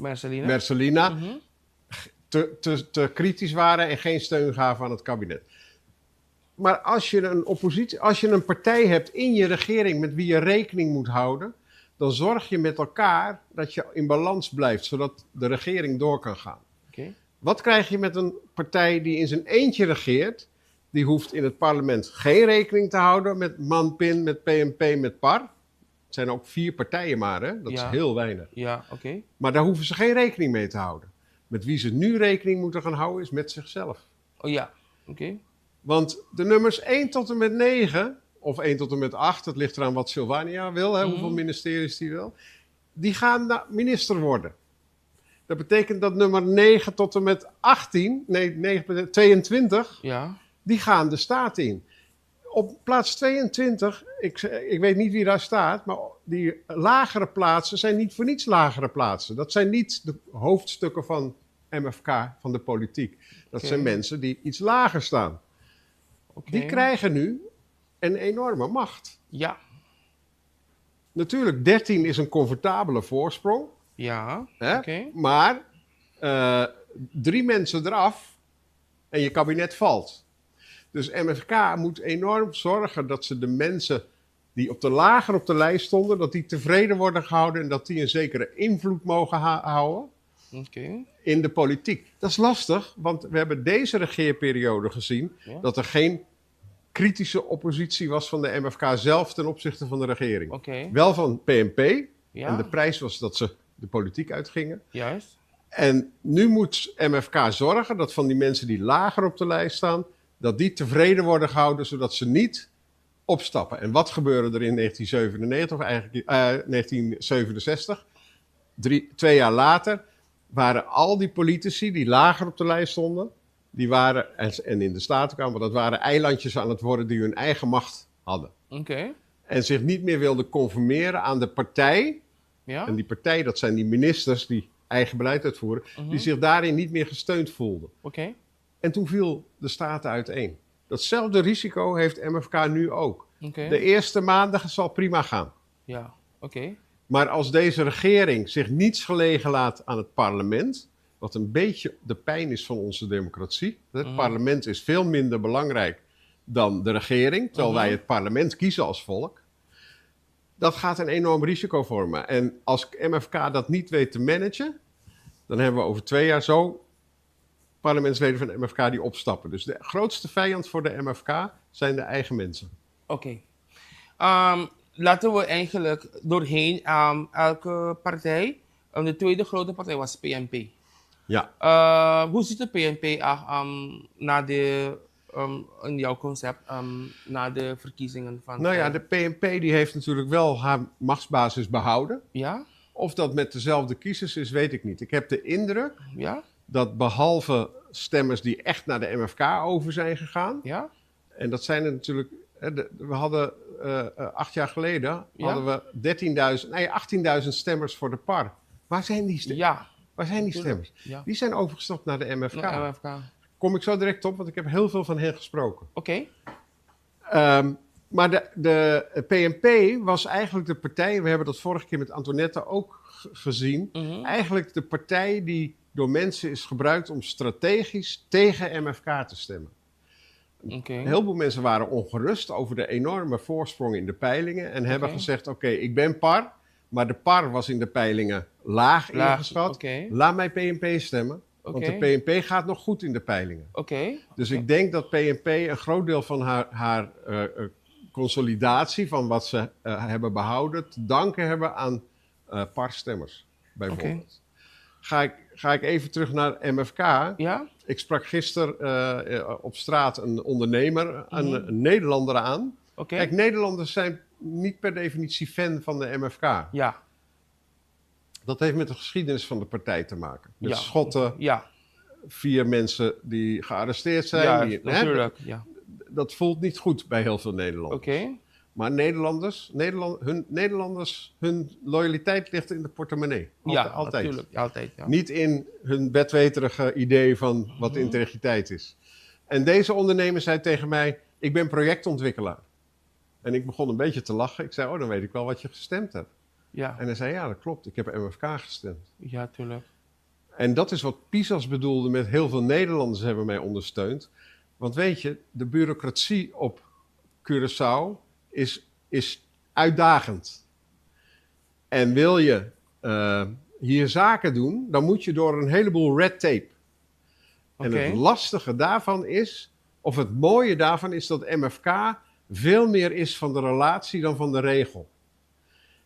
Mercelina, Mercelina te kritisch waren en geen steun gaven aan het kabinet. Maar als je een oppositie, als je een partij hebt in je regering met wie je rekening moet houden, dan zorg je met elkaar dat je in balans blijft, zodat de regering door kan gaan. Wat krijg je met een partij die in zijn eentje regeert? Die hoeft in het parlement geen rekening te houden met MAN-PIN, met PNP, met PAR. Het zijn ook vier partijen maar, hè? Dat is heel weinig. Maar daar hoeven ze geen rekening mee te houden. Met wie ze nu rekening moeten gaan houden is met zichzelf. Want de nummers 1 tot en met 9 op of 1 tot en met 8, dat ligt eraan wat Silvania wil, hè, hoeveel ministeries die wil, die gaan minister worden. Dat betekent dat nummer 9 tot en met 18, nee, 9, 22, die gaan de staat in. Op plaats 22, ik weet niet wie daar staat, maar die lagere plaatsen zijn niet voor niets lagere plaatsen. Dat zijn niet de hoofdstukken van MFK, van de politiek. Dat zijn mensen die iets lager staan. Die krijgen nu een enorme macht. Natuurlijk, 13 is een comfortabele voorsprong. Hè? Maar 3 mensen eraf en je kabinet valt. Dus MFK moet enorm zorgen dat ze de mensen die op de lager op de lijst stonden, dat die tevreden worden gehouden en dat die een zekere invloed mogen houden in de politiek. Dat is lastig, want we hebben deze regeerperiode gezien dat er geen kritische oppositie was van de MFK zelf ten opzichte van de regering. Wel van PNP. En de prijs was dat ze de politiek uitgingen. En nu moet MFK zorgen dat van die mensen die lager op de lijst staan, dat die tevreden worden gehouden, zodat ze niet opstappen. En wat gebeurde er in 1997, of eigenlijk 1967? 2 jaar later waren al die politici die lager op de lijst stonden, die waren, en in de Staten kwamen, dat waren eilandjes aan het worden die hun eigen macht hadden. En zich niet meer wilden conformeren aan de partij. En die partij, dat zijn die ministers die eigen beleid uitvoeren, die zich daarin niet meer gesteund voelden. En toen viel de Staten uiteen. Datzelfde risico heeft MFK nu ook. De eerste maandag zal prima gaan. Maar als deze regering zich niets gelegen laat aan het parlement, wat een beetje de pijn is van onze democratie. Het parlement is veel minder belangrijk dan de regering, terwijl wij het parlement kiezen als volk. Dat gaat een enorm risico vormen. En als MFK dat niet weet te managen, dan hebben we over 2 jaar zo parlementsleden van de MFK die opstappen. Dus de grootste vijand voor de MFK zijn de eigen mensen. Oké. Laten we eigenlijk doorheen elke partij. De tweede grote partij was PNP. Hoe ziet de PNP na de, in jouw concept, na de verkiezingen van... De PNP die heeft natuurlijk wel haar machtsbasis behouden. Of dat met dezelfde kiezers is, weet ik niet. Ik heb de indruk dat behalve stemmers die echt naar de MFK over zijn gegaan... En dat zijn er natuurlijk... Hè, we hadden, 8 jaar geleden hadden we 13.000, nee, 18.000 stemmers voor de PAR. Waar zijn die stemmers? Waar zijn die stemmers? Die zijn overgestapt naar de MFK. Naar de MFK. Kom ik zo direct op, want ik heb heel veel van hen gesproken. Maar de PNP was eigenlijk de partij, we hebben dat vorige keer met Antoinette ook gezien, eigenlijk de partij die door mensen is gebruikt om strategisch tegen MFK te stemmen. Een heleboel mensen waren ongerust over de enorme voorsprong in de peilingen en hebben gezegd, oké, ik ben PAR, maar de PAR was in de peilingen laag Laag, ingeschat. Laat mij PNP stemmen, want de PNP gaat nog goed in de peilingen. Dus ik denk dat PNP een groot deel van haar consolidatie van wat ze hebben behouden, te danken hebben aan PAR-stemmers, bijvoorbeeld. Ga ik even terug naar MFK. Ik sprak gisteren op straat een ondernemer, een Nederlander aan. Nederlanders zijn niet per definitie fan van de MFK. Dat heeft met de geschiedenis van de partij te maken. Met schotten, 4 mensen die gearresteerd zijn. Ja, natuurlijk, ja. Dat voelt niet goed bij heel veel Nederlanders. Maar Nederlanders, hun loyaliteit ligt in de portemonnee. Ja, Altijd. natuurlijk. Ja, altijd, ja. Niet in hun bedweterige idee van wat integriteit is. En deze ondernemer zei tegen mij, ik ben projectontwikkelaar. En ik begon een beetje te lachen. Ik zei, oh, dan weet ik wel wat je gestemd hebt. En hij zei, ja, dat klopt. Ik heb MFK gestemd. Ja, tuurlijk. En dat is wat Pisas bedoelde met heel veel Nederlanders hebben mij ondersteund. Want de bureaucratie op Curaçao is uitdagend. En wil je hier zaken doen, dan moet je door een heleboel red tape. En het lastige daarvan is, of het mooie daarvan is dat MFK veel meer is van de relatie dan van de regel.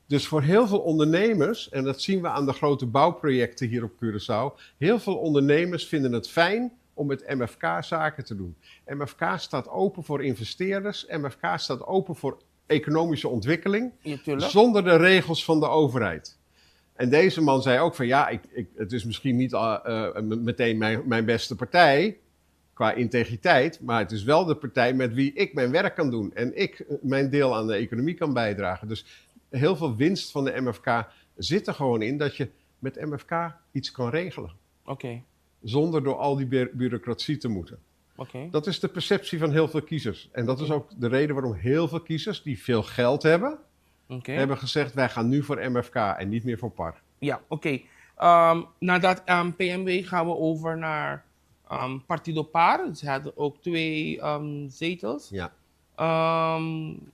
Dus voor heel veel ondernemers, en dat zien we aan de grote bouwprojecten hier op Curaçao, heel veel ondernemers vinden het fijn om met MFK zaken te doen. MFK staat open voor investeerders. MFK staat open voor economische ontwikkeling. Ja, tuurlijk. Zonder de regels van de overheid. En deze man zei ook van ja, het is misschien niet meteen mijn beste partij qua integriteit, maar het is wel de partij met wie ik mijn werk kan doen en ik mijn deel aan de economie kan bijdragen. Dus heel veel winst van de MFK zit er gewoon in dat je met MFK iets kan regelen. Zonder door al die bureaucratie te moeten. Dat is de perceptie van heel veel kiezers. En dat is ook de reden waarom heel veel kiezers die veel geld hebben, hebben gezegd wij gaan nu voor MFK en niet meer voor PAR. Ja, oké. Nadat PMW gaan we over naar Partido PAR. Ze hadden ook 2 zetels. Ja.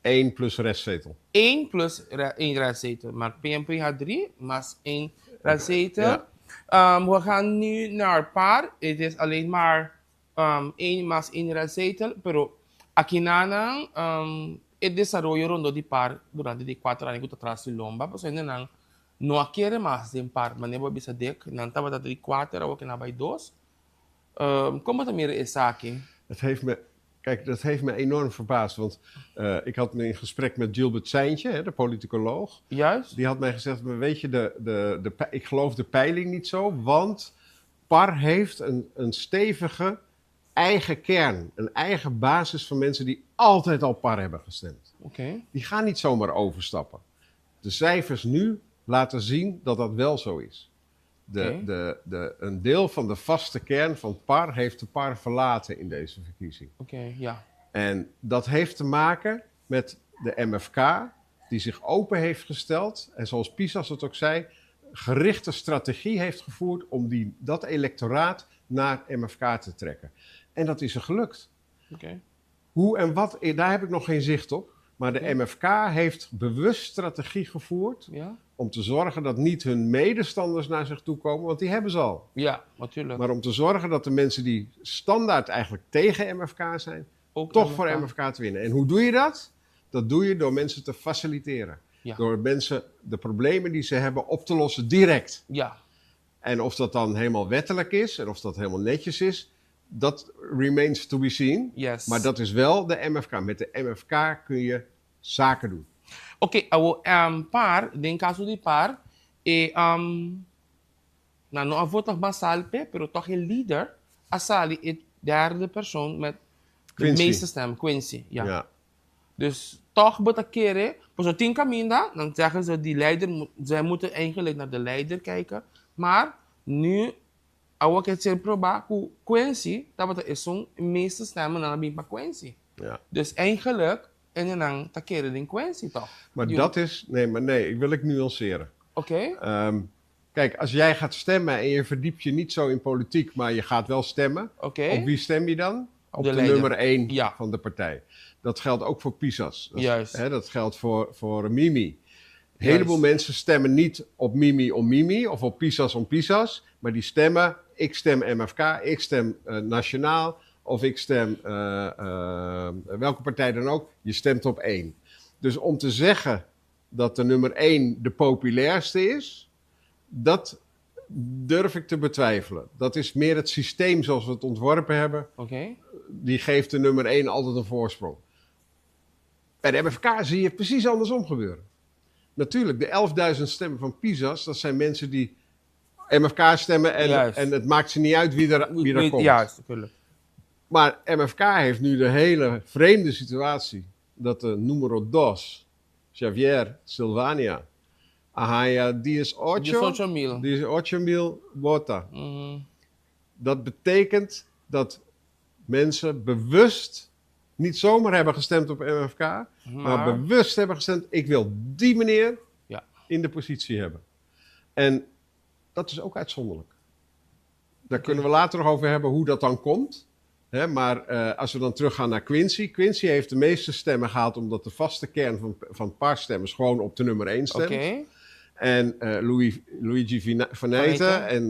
1 plus restzetel. 1 plus 1 restzetel. Maar PNP had 3, maar 1 restzetel. We gaan nu naar PAR. Het is alleen maar 1 mas 1 restzetel. Pero aki nan, e desaroyo rond di PAR durante di 4 aña ku tras di lomba. Pasobra nan no a kere mas den PAR. Maar nebo bisa dek. Nan tabata di 4, awor nan a bai 2. Kon bo ta mira esaki? Het heeft me, kijk, dat heeft me enorm verbaasd. Want ik had in gesprek met Gilbert Cijntje, hè, de politicoloog. Die had mij gezegd, maar weet je, ik geloof de peiling niet zo. Want PAR heeft een stevige eigen kern. Een eigen basis van mensen die altijd al PAR hebben gestemd. Die gaan niet zomaar overstappen. De cijfers nu laten zien dat dat wel zo is. Een deel van de vaste kern van PAR heeft de PAR verlaten in deze verkiezing. En dat heeft te maken met de MFK, die zich open heeft gesteld. En zoals Pisas het ook zei, gerichte strategie heeft gevoerd om dat electoraat naar MFK te trekken. En dat is er gelukt. Hoe en wat, daar heb ik nog geen zicht op. Maar de MFK heeft bewust strategie gevoerd om te zorgen dat niet hun medestanders naar zich toe komen, want die hebben ze al. Ja, natuurlijk. Maar om te zorgen dat de mensen die standaard eigenlijk tegen MFK zijn, ook toch MFK. voor MFK te winnen. En hoe doe je dat? Dat doe je door mensen te faciliteren. Door mensen de problemen die ze hebben op te lossen direct. En of dat dan helemaal wettelijk is en of dat helemaal netjes is, dat remains to be seen. Maar dat is wel de MFK. Met de MFK kun je zaken doen. Oké, okay, PAR, den kaso di PAR, e, nou, no a vota masal p'e, pero toch een leader, a sali e derde persoon met de Quincy. meeste stem, Quincy. Ja. Dus toch bo ta kere, zo tin kaminda, dan zeggen ze die leider, zij moeten eigenlijk naar de leider kijken. Maar nu, awor ku a ser probá ku Quincy, tabata esun meeste stemmen nan a bin pa Quincy. Dus eigenlijk, en dan ta kere den Quincy toch? Maar dat is, nee, maar nee, ik wil ik nuanceren. Kijk, als jij gaat stemmen en je verdiept je niet zo in politiek, maar je gaat wel stemmen. Op wie stem je dan? Op De de leider. nummer 1 van de partij. Dat geldt ook voor Pisas. Dat geldt voor Mimi. Een heleboel mensen stemmen niet op Mimi om Mimi of op Pisas om Pisas, maar die stemmen, ik stem MFK, ik stem Nationaal of ik stem welke partij dan ook, je stemt op 1. Dus om te zeggen dat de nummer 1 de populairste is, dat durf ik te betwijfelen. Dat is meer het systeem zoals we het ontworpen hebben. Die geeft de nummer 1 altijd een voorsprong. Bij de MFK zie je het precies andersom gebeuren. Natuurlijk, de 11.000 stemmen van Pisas, dat zijn mensen die MFK stemmen en het maakt ze niet uit wie er komt. Juist, natuurlijk. Maar MFK heeft nu de hele vreemde situatie dat de numero dos, Xavier Silvania, a haña dies ocho, Diesocho mil. diesocho mil vota. Dat betekent dat mensen bewust niet zomaar hebben gestemd op MFK, maar bewust hebben gestemd, ik wil die meneer in de positie hebben. En dat is ook uitzonderlijk. Daar kunnen we later nog over hebben hoe dat dan komt. Hè, maar als we dan teruggaan naar Quincy. Quincy heeft de meeste stemmen gehaald omdat de vaste kern van PAR-stemmers gewoon op de nummer 1 stemt. En Luigi Faneyte Faneyte.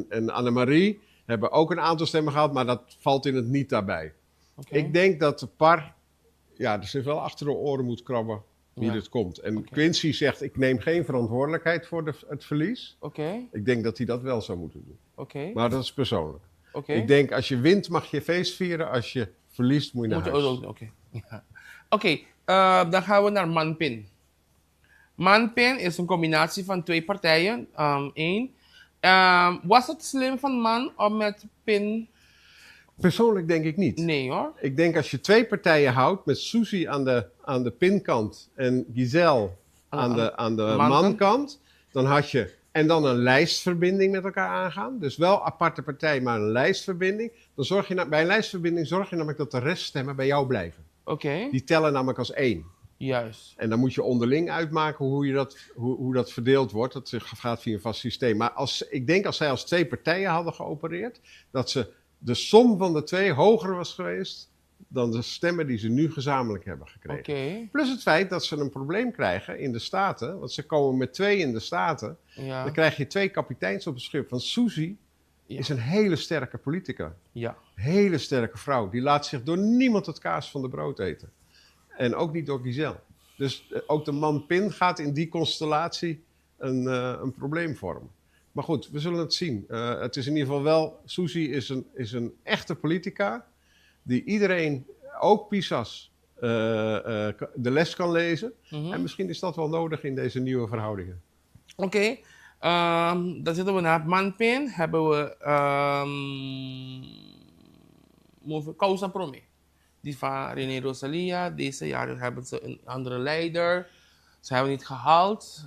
en Annemarie hebben ook een aantal stemmen gehaald, maar dat valt in het niet daarbij. Ik denk dat de PAR, dus zich wel achter de oren moet krabben hoe dit komt. En Quincy zegt, ik neem geen verantwoordelijkheid voor het verlies. Ik denk dat hij dat wel zou moeten doen. Maar dat is persoonlijk. Oké. Ik denk, als je wint mag je feest vieren, als je verliest moet je naar Moet je huis. ook, oké. Ja. Oké, dan gaan we naar Manpin. Manpin is een combinatie van twee partijen. Eén. Was het slim van Man om met Pin... Persoonlijk denk ik niet. Nee hoor. Ik denk als je twee partijen houdt met Suzy aan de pinkant en Giselle aan de mankant. mankant, dan had je... En dan een lijstverbinding met elkaar aangaan. Dus wel aparte partij, maar een lijstverbinding. Dan zorg je bij een lijstverbinding zorg je namelijk dat de reststemmen bij jou blijven. Die tellen namelijk als één. En dan moet je onderling uitmaken hoe dat verdeeld wordt. Dat gaat via een vast systeem. Maar ik denk als zij als twee partijen hadden geopereerd, dat ze de som van de twee hoger was geweest dan de stemmen die ze nu gezamenlijk hebben gekregen. Plus het feit dat ze een probleem krijgen in de Staten, want ze komen met 2 in de Staten. Dan krijg je 2 kapiteins op het schip. Want Suzy is een hele sterke politica. Hele sterke vrouw. Die laat zich door niemand het kaas van de brood eten. En ook niet door Giselle. Dus ook de man Pin gaat in die constellatie een probleem vormen. Maar goed, we zullen het zien. Het is in ieder geval wel... Suzy is een echte politica die iedereen, ook Pisas, de les kan lezen. En misschien is dat wel nodig in deze nieuwe verhoudingen. Oké, dan zitten we naar Manpin. Hebben we Causa Prome. Die van René Rosalia. Deze jaar hebben ze een andere leider. Ze hebben het niet gehaald.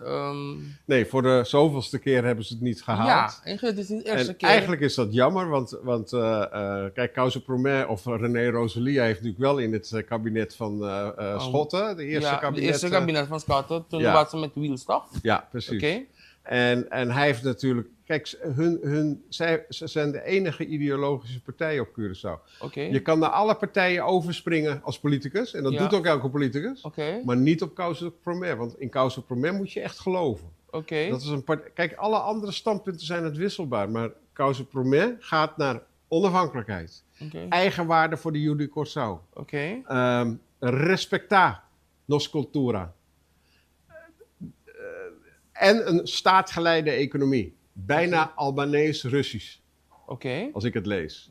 Nee, voor de zoveelste keer hebben ze het niet gehaald. Ja, eigenlijk is het niet de eerste En keer. eigenlijk is dat jammer, want Causa Prome of René Rosalia heeft natuurlijk wel in het kabinet van Schotte, de eerste Ja, de kabinet, eerste kabinet van Schotte, toen was ze met Wiels, toch? Ja, precies. En hij heeft natuurlijk... Kijk, hun, hun, zij, ze zijn de enige ideologische partij op Curaçao. Je kan naar alle partijen overspringen als politicus. En dat doet ook elke politicus. Maar niet op Causa Prome. Want in Causa Prome moet je echt geloven. Dat is een part-, kijk, alle andere standpunten zijn het wisselbaar. Maar Causa Prome gaat naar onafhankelijkheid. Eigenwaarde voor de Yu di Kòrsou. Respecta nos cultura. En een staatgeleide economie. Bijna Albanees-Russisch. Als ik het lees.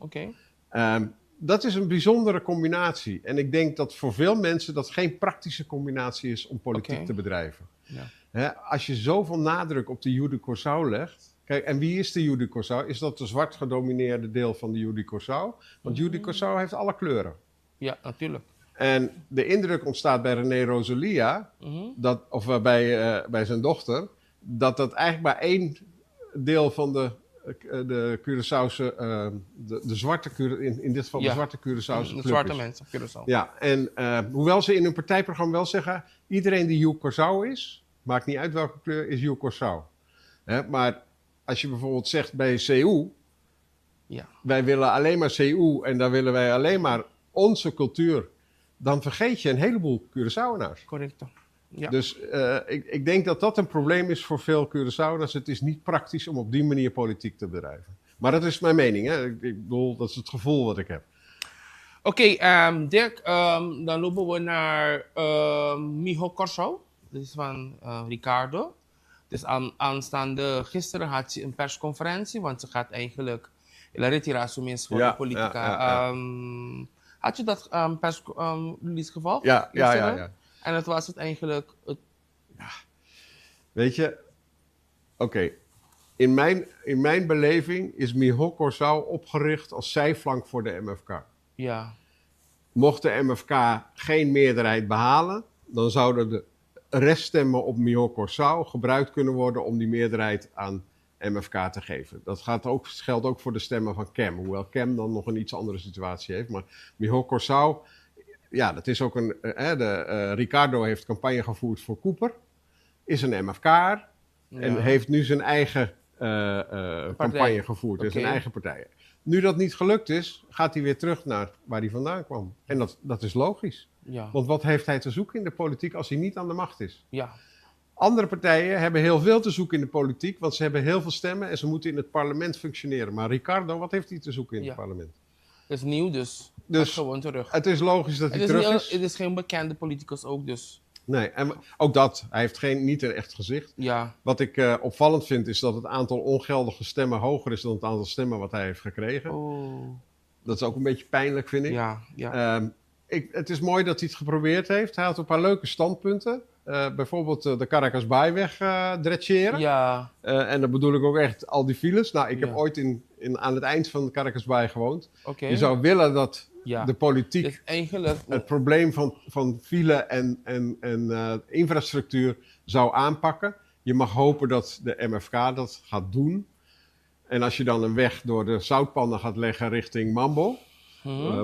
Dat is een bijzondere combinatie. En ik denk dat voor veel mensen dat geen praktische combinatie is om politiek te bedrijven. Hè, als je zoveel nadruk op de Yu di Kòrsou legt... Kijk, en wie is de Yu di Kòrsou? Is dat de zwart gedomineerde deel van de Yu di Kòrsou? Want Yu di Kòrsou heeft alle kleuren. Ja, natuurlijk. En de indruk ontstaat bij René Rosalia, dat, of bij zijn dochter, dat dat eigenlijk maar één deel van de Curaçaose, de zwarte Cura-, in, in dit geval de zwarte Curaçaose De club zwarte is. mensen op Curaçao. Ja, en hoewel ze in hun partijprogramma wel zeggen, iedereen die Yu Kòrsou is, maakt niet uit welke kleur, is Yu Kòrsou. Hè, maar als je bijvoorbeeld zegt bij CU, wij willen alleen maar CU en daar willen wij alleen maar onze cultuur, dan vergeet je een heleboel Curaçaoenaars. Correcto. Ja. Dus ik denk dat dat een probleem is voor veel Curaçaoenaars. Het is niet praktisch om op die manier politiek te bedrijven. Maar dat is mijn mening. Hè? Dat is het gevoel wat ik heb. Oké, Dirk, dan lopen we naar Miho Kòrsou. Dat is van Ricardo. Dus aanstaande, gisteren had ze een persconferentie, want ze gaat eigenlijk la retira su mes voor de politica. Had je dat pers- release gevolgd? Ja, ja, ja, Gisteren? ja. En het was het eigenlijk... Het... Ja. Weet je, oké. In mijn beleving is Miho Kòrsou opgericht als zijflank voor de MFK. Mocht de MFK geen meerderheid behalen, dan zouden de reststemmen op Miho Kòrsou gebruikt kunnen worden om die meerderheid aan MFK te geven. Dat geldt ook voor de stemmen van KEM, hoewel KEM dan nog een iets andere situatie heeft. Maar Miho Kòrsou, ja, dat is ook een, hè, de Ricardo heeft campagne gevoerd voor Cooper, is een M F K'er en heeft nu zijn eigen campagne gevoerd, dus zijn eigen partij. Nu dat niet gelukt is, gaat hij weer terug naar waar hij vandaan kwam. En dat is logisch. Want wat heeft hij te zoeken in de politiek als hij niet aan de macht is? Andere partijen hebben heel veel te zoeken in de politiek, want ze hebben heel veel stemmen en ze moeten in het parlement functioneren. Maar Ricardo, wat heeft hij te zoeken in het parlement? Het is nieuw, dus Dus gaat gewoon terug. Het is logisch dat Het hij terug is. is geen bekende politicus ook, dus. Nee, en ook dat. Hij heeft geen, niet een echt gezicht. Ja. Wat ik opvallend vind, is dat het aantal ongeldige stemmen hoger is dan het aantal stemmen wat hij heeft gekregen. Oh. Dat is ook een beetje pijnlijk, vind ik. Ja. Het is mooi dat hij het geprobeerd heeft. Hij had een paar leuke standpunten. Bijvoorbeeld de Caracas Baaiweg dredgeren. En dan bedoel ik ook echt al die files. Nou, ik heb ooit aan het eind van de Caracas Baai gewoond. Je zou willen dat de politiek Dus eigenlijk het probleem van file en infrastructuur zou aanpakken. Je mag hopen dat de MFK dat gaat doen. En als je dan een weg door de zoutpannen gaat leggen richting Mambo,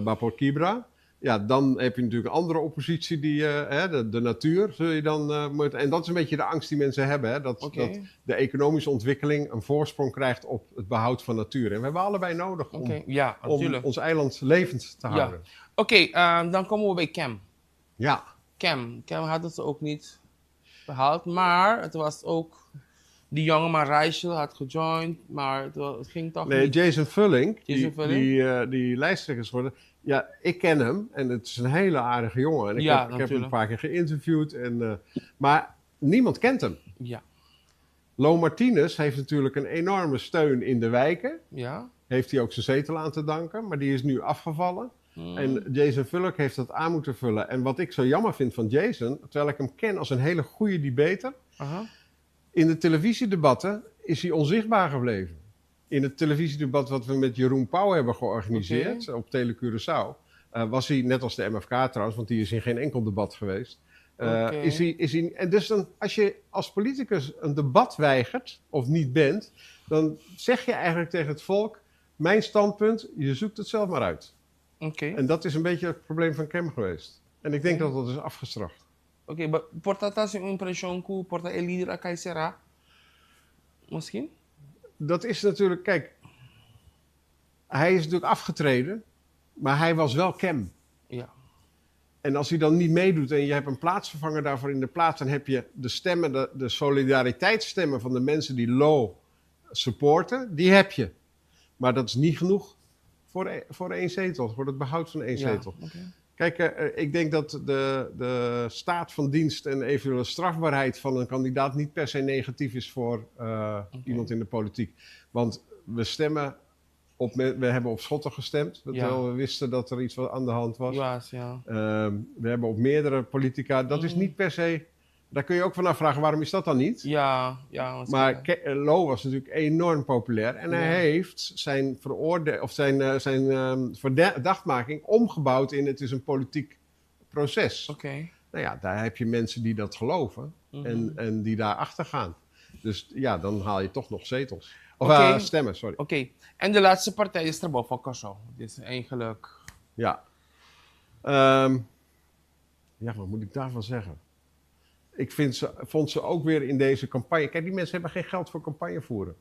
Bapor Kibra, ja, dan heb je natuurlijk een andere oppositie die, hè, de natuur zul je dan moeten. En dat is een beetje de angst die mensen hebben, hè, dat, dat de economische ontwikkeling een voorsprong krijgt op het behoud van natuur. En we hebben allebei nodig om, Ja, om ons eiland levend te houden. Oké, dan komen we bij Cam. Cam. Cam had het ook niet behaald, maar het was ook... Die jonge man Rachel had gejoind, maar het ging toch Nee, niet. Jason Vulling, Jason Vulling? die lijsttrekker is geworden. Ja, ik ken hem en het is een hele aardige jongen. En ik heb hem een paar keer geïnterviewd. Maar niemand kent hem. Lo Martinez heeft natuurlijk een enorme steun in de wijken. Heeft hij ook zijn zetel aan te danken, maar die is nu afgevallen. En Jason Vulling heeft dat aan moeten vullen. En wat ik zo jammer vind van Jason, terwijl ik hem ken als een hele goede debater... In de televisiedebatten is hij onzichtbaar gebleven. In het televisiedebat wat we met Jeroen Pauw hebben georganiseerd op Tele Curaçao, was hij, net als de MFK trouwens, want die is in geen enkel debat geweest. Is hij, is hij, en dus dan, als je als politicus een debat weigert of niet bent, dan zeg je eigenlijk tegen het volk, mijn standpunt, je zoekt het zelf maar uit. En dat is een beetje het probleem van Cam geweest. En ik denk dat dat is afgestraft. Oké, maar porta ta sin impression ku porta e líder a kai será? Misschien? Dat is natuurlijk, kijk, hij is natuurlijk afgetreden, maar hij was wel Cam. En als hij dan niet meedoet en je hebt een plaatsvervanger daarvoor in de plaats, dan heb je de stemmen, de solidariteitsstemmen van de mensen die Lo supporten, die heb je. Maar dat is niet genoeg voor één zetel, voor het behoud van één zetel. Kijk, ik denk dat de staat van dienst en eventuele strafbaarheid van een kandidaat niet per se negatief is voor iemand in de politiek. Want we stemmen op me-, we hebben op Schotten gestemd, terwijl we wisten dat er iets aan de hand was. We hebben op meerdere politica. Dat is niet per se... Daar kun je ook van afvragen, waarom is dat dan niet? Ja, ja, want Maar ze- Lo was natuurlijk enorm populair. En hij heeft zijn veroorde-, of zijn zijn verdachtmaking omgebouwd in het is een politiek proces. Daar heb je mensen die dat geloven en die daarachter gaan. Dus dan haal je toch nog zetels. Of, stemmen, sorry. Oké. En de laatste partij is Trabou pa Kòrsou. Dit is eigenlijk... Ja. Ja, wat moet ik daarvan zeggen? Ik vond ze ook weer in deze campagne... Kijk, die mensen hebben geen geld voor campagne voeren.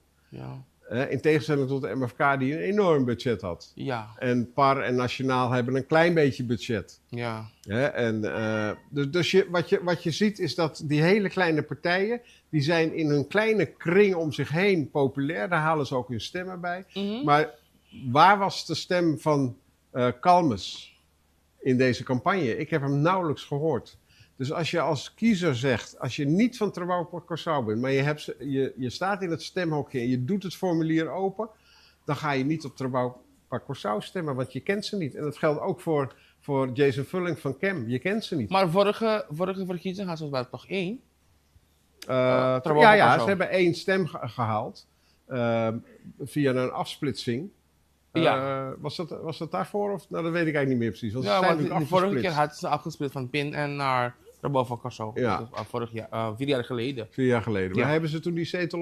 In tegenstelling tot de MFK die een enorm budget had. En PAR en Nationaal hebben een klein beetje budget. Hè, en dus, dus je, wat je, wat je ziet is dat die hele kleine partijen... die zijn in hun kleine kring om zich heen populair. Daar halen ze ook hun stemmen bij. Maar waar was de stem van Calmes in deze campagne? Ik heb hem nauwelijks gehoord. Dus als je als kiezer zegt, als je niet van Trabou pa Kòrsou bent, maar je staat in het stemhokje en je doet het formulier open, dan ga je niet op Trabou pa Kòrsou stemmen, want je kent ze niet. En dat geldt ook voor Jason Vulling van Cam. Je kent ze niet. Maar vorige verkiezing had ze wel toch 1? Trabou pa Kòrsou. Ze hebben 1 stem gehaald via een afsplitsing. Was dat daarvoor? Of? Nou, dat weet ik eigenlijk niet meer precies. Want ze Ja, zijn want natuurlijk de vorige afgesplitst. keer had ze afgesplitst van PIN en naar Trabou pa Kòrsou. Dus vorig jaar, 4 jaar geleden. 4 jaar geleden. Maar Ja. hebben ze toen die zetel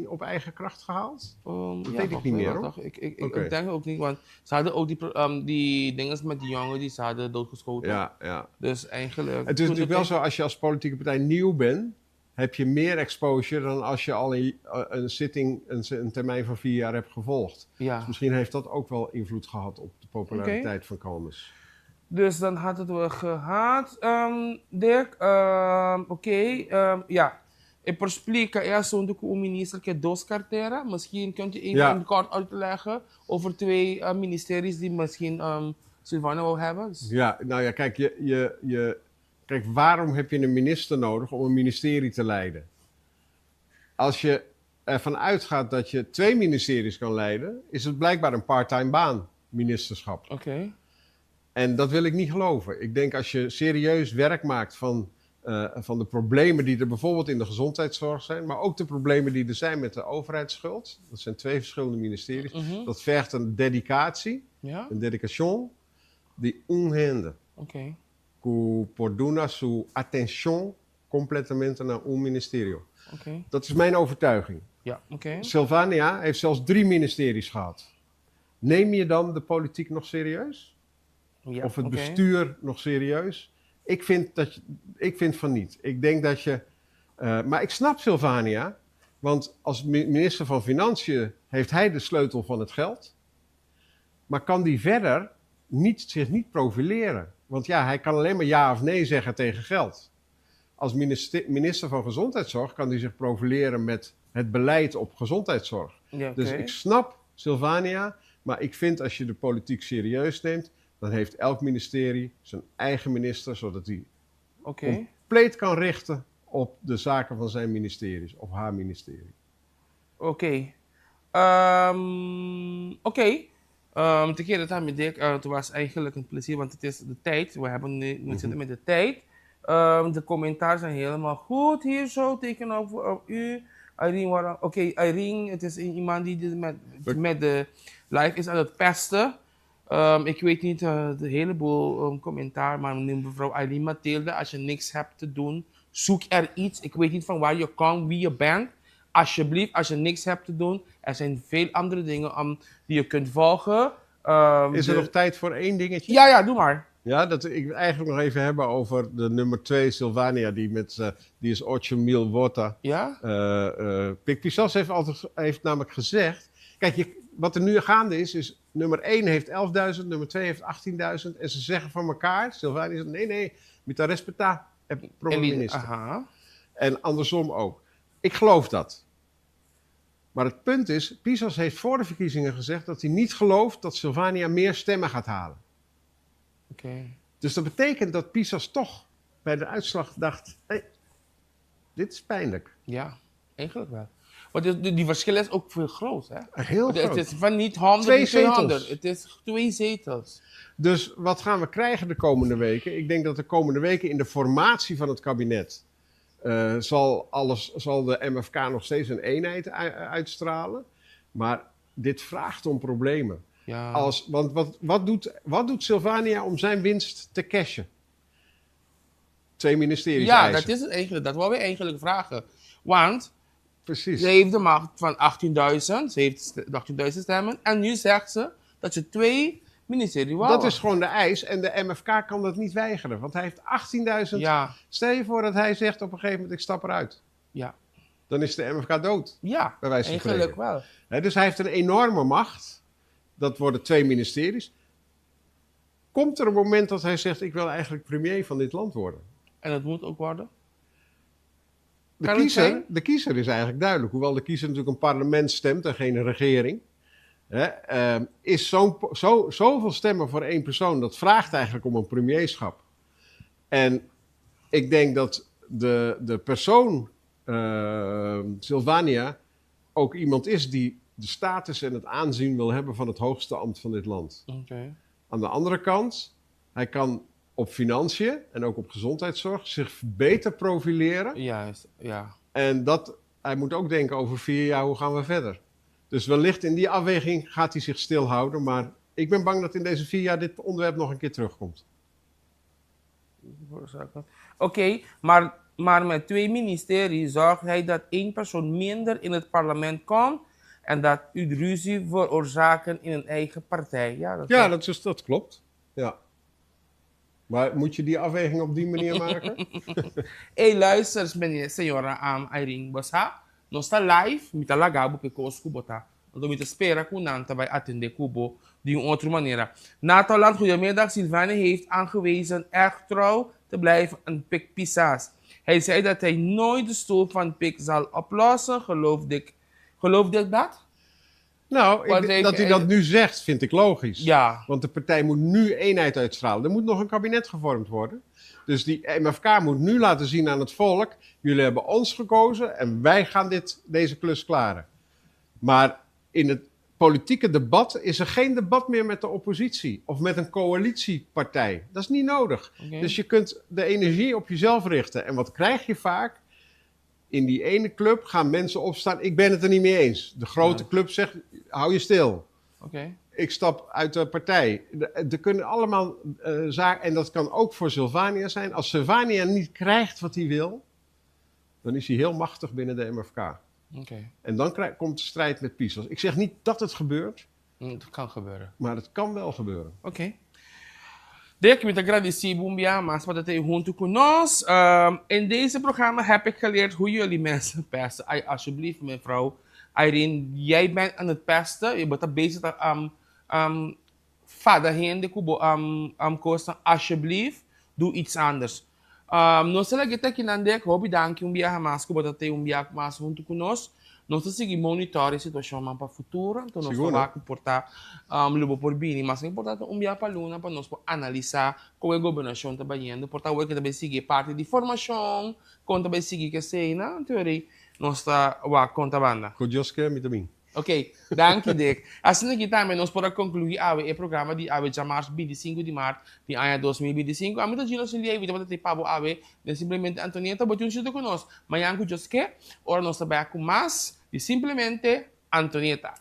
op eigen kracht gehaald? Dat Ja, weet ik volgens niet mij meer, wel, hoor. toch? Ik denk ook niet, want ze hadden ook die dinges met die jongen die ze hadden doodgeschoten. Dus eigenlijk Het is toen de natuurlijk wel tijd zo, als je als politieke partij nieuw bent, heb je meer exposure dan als je al een zitting, een termijn van 4 jaar hebt gevolgd. Dus misschien heeft dat ook wel invloed gehad op de populariteit van Calmes. Dus dan had het wel gehad, Dirk. Oké, ja. Ik explica e assunto com o ministro que é dos carteira. Misschien kunt u even kort uitleggen over 2 ministeries die misschien Silvana wil hebben. Dus Ja, nou ja, kijk, je, je, je, Kijk, waarom heb je een minister nodig om een ministerie te leiden? Als je ervan uitgaat dat je twee ministeries kan leiden, is het blijkbaar een parttime baan, ministerschap. En dat wil ik niet geloven. Ik denk als je serieus werk maakt van de problemen die er bijvoorbeeld in de gezondheidszorg zijn, maar ook de problemen die er zijn met de overheidsschuld. Dat zijn twee verschillende ministeries. Dat vergt een dedicatie, een dedication, di un hende. Ku por duna su atenshon kompletamente na un ministerio. Dat is mijn overtuiging. Silvania heeft zelfs drie ministeries gehad. Neem je dan de politiek nog serieus? Of het bestuur nog serieus? Ik vind van niet. Ik denk dat je. Maar ik snap Silvania, want als minister van Financiën heeft hij de sleutel van het geld. Maar kan die verder niet, zich niet profileren? Want ja, hij kan alleen maar ja of nee zeggen tegen geld. Als minister van Gezondheidszorg kan hij zich profileren met het beleid op gezondheidszorg. Dus ik snap Silvania, maar ik vind als je de politiek serieus neemt, dan heeft elk ministerie zijn eigen minister, zodat hij compleet kan richten op de zaken van zijn ministeries of haar ministerie. Oké. Oké. Te kere dat Dick, het was eigenlijk een plezier, want het is de tijd. We hebben nu, we zitten met de tijd. De commentaren zijn helemaal goed hier zo tegenover u. Irene, waarom- oké, Irene, het is iemand die dit met de live is aan het pesten. Ik weet niet de heleboel commentaar, maar mevrouw Irene Mathilde, als je niks hebt te doen, zoek er iets. Ik weet niet van waar je komt, wie je bent. Alsjeblieft, als je niks hebt te doen, er zijn veel andere dingen die je kunt volgen. Is er nog tijd voor één dingetje? Ja, doe maar. Ja, dat ik eigenlijk nog even hebben over de nummer 2, Silvania, die is 8 mil vota. Ja? Pik Pisas heeft namelijk gezegd... Kijk, wat er nu gaande is, is nummer 1 heeft 11.000, nummer 2 heeft 18.000. En ze zeggen van elkaar, Silvania zegt, nee, nee, mi ta respetá, promé minister. En andersom ook. Ik geloof dat. Maar het punt is, Pisas heeft voor de verkiezingen gezegd dat hij niet gelooft dat Silvania meer stemmen gaat halen. Dus dat betekent dat Pisas toch bij de uitslag dacht, hey, dit is pijnlijk. Ja, eigenlijk wel. Want die verschil is ook veel groot, hè? Heel Want groot. Het is van niet 100, Twee niet 200. zetels. Het is twee zetels. Dus wat gaan we krijgen de komende weken? Ik denk dat de komende weken in de formatie van het kabinet zal de MFK nog steeds een eenheid uitstralen. Maar dit vraagt om problemen. Want wat doet Silvania om zijn winst te cashen? Twee ministeries Ja, eisen. dat is het eigenlijk. Dat wou we eigenlijk vragen. Want ze heeft de macht van 18.000. Ze heeft 18.000 stemmen. En nu zegt ze dat ze twee ministeries wou. Dat is gewoon de eis. En de MFK kan dat niet weigeren. Want hij heeft 18.000. Stel je voor dat hij zegt op een gegeven moment, ik stap eruit. Dan is de MFK dood. Ja, bij wijze van eigenlijk spreken. wel. Hè, dus hij heeft een enorme macht. Dat worden twee ministeries. Komt er een moment dat hij zegt, ik wil eigenlijk premier van dit land worden? En dat moet ook worden? De Kan het zijn? kiezer is eigenlijk duidelijk. Hoewel de kiezer natuurlijk een parlement stemt en geen regering. Hè, is zoveel stemmen voor één persoon, dat vraagt eigenlijk om een premierschap. En ik denk dat de persoon Silvania ook iemand is die de status en het aanzien wil hebben van het hoogste ambt van dit land. Aan de andere kant, hij kan op financiën en ook op gezondheidszorg zich beter profileren. Juist, ja. En hij moet ook denken over 4 jaar, hoe gaan we verder? Dus wellicht in die afweging gaat hij zich stilhouden. Maar ik ben bang dat in deze 4 jaar dit onderwerp nog een keer terugkomt. Oké, maar met 2 ministeries zorgt hij dat 1 persoon minder in het parlement komt en dat u ruzie veroorzaken in een eigen partij. Ja, dat Ja, klopt. dat klopt. Ja. Maar moet je die afweging op die manier maken? Hey, luister, meneer, senhora Irene Bossa. Nos ta live, mi ta laga bo pe kos ku bo ta. Anto mi ta spera ku nan ta bai atende ku bo di un otro manera. Nataland, goedemiddag. Silvania heeft aangewezen erg trouw te blijven aan Pik Pisas. Hij zei dat hij nooit de stoel van Pik zal oplossen. Geloof ik dat? Nou, Want dat hij dat nu zegt, vind ik logisch. Ja. Want de partij moet nu eenheid uitstralen. Er moet nog een kabinet gevormd worden. Dus die MFK moet nu laten zien aan het volk: jullie hebben ons gekozen en wij gaan deze klus klaren. Maar in het politieke debat is er geen debat meer met de oppositie of met een coalitiepartij. Dat is niet nodig. Dus je kunt de energie op jezelf richten. En wat krijg je vaak? In die ene club gaan mensen opstaan: ik ben het er niet mee eens. De grote club zegt: hou je stil. Ik stap uit de partij. Er kunnen allemaal zaken, en dat kan ook voor Silvania zijn. Als Silvania niet krijgt wat hij wil, dan is hij heel machtig binnen de MFK. En dan komt de strijd met Pisas. Ik zeg niet dat het gebeurt. Het kan gebeuren. Maar het kan wel gebeuren. Oké. Dick, mi ta gradisí un biaha mas pa ta huntu ku nos. In deze programma heb ik geleerd hoe jullie mensen pesten. Ay, alsjeblieft, mevrouw Irene, jij bent aan het pesten. Je bent bezig met fada hende ku bo kosnan. Alsjeblieft, doe iets anders. Nos ta laga te akinan, Dick. Hopi danki un biaha mas ku bo ta un biaha mas huntu ku nos. Nos ta sigui monitor e situashon man pa futuro, anto nos ta wak ku por ta lo bo por bini. Mas importante un biaha pa luna pa nos por analisá kon e gobernashon ta bayendo. Por ta awor ke ta bai sigui e parti di formashon, kon ta bai sigui kesei nan. Anto yori nos ta wak kon ta banda. Ku Dios ke mi ta bin. Ok, danki Dick. Asina aki tambe nos por a conclui awe e programa di awe djamars 25 di mart di aña 2025. Ami ta Gino Siliey, mi tabata te pa bo awe den Simplemente Antonieta. Bo tin un sitio cu nos mañan cu Dios ke, ora nos ta bek cu mas di Simplemente Antonieta.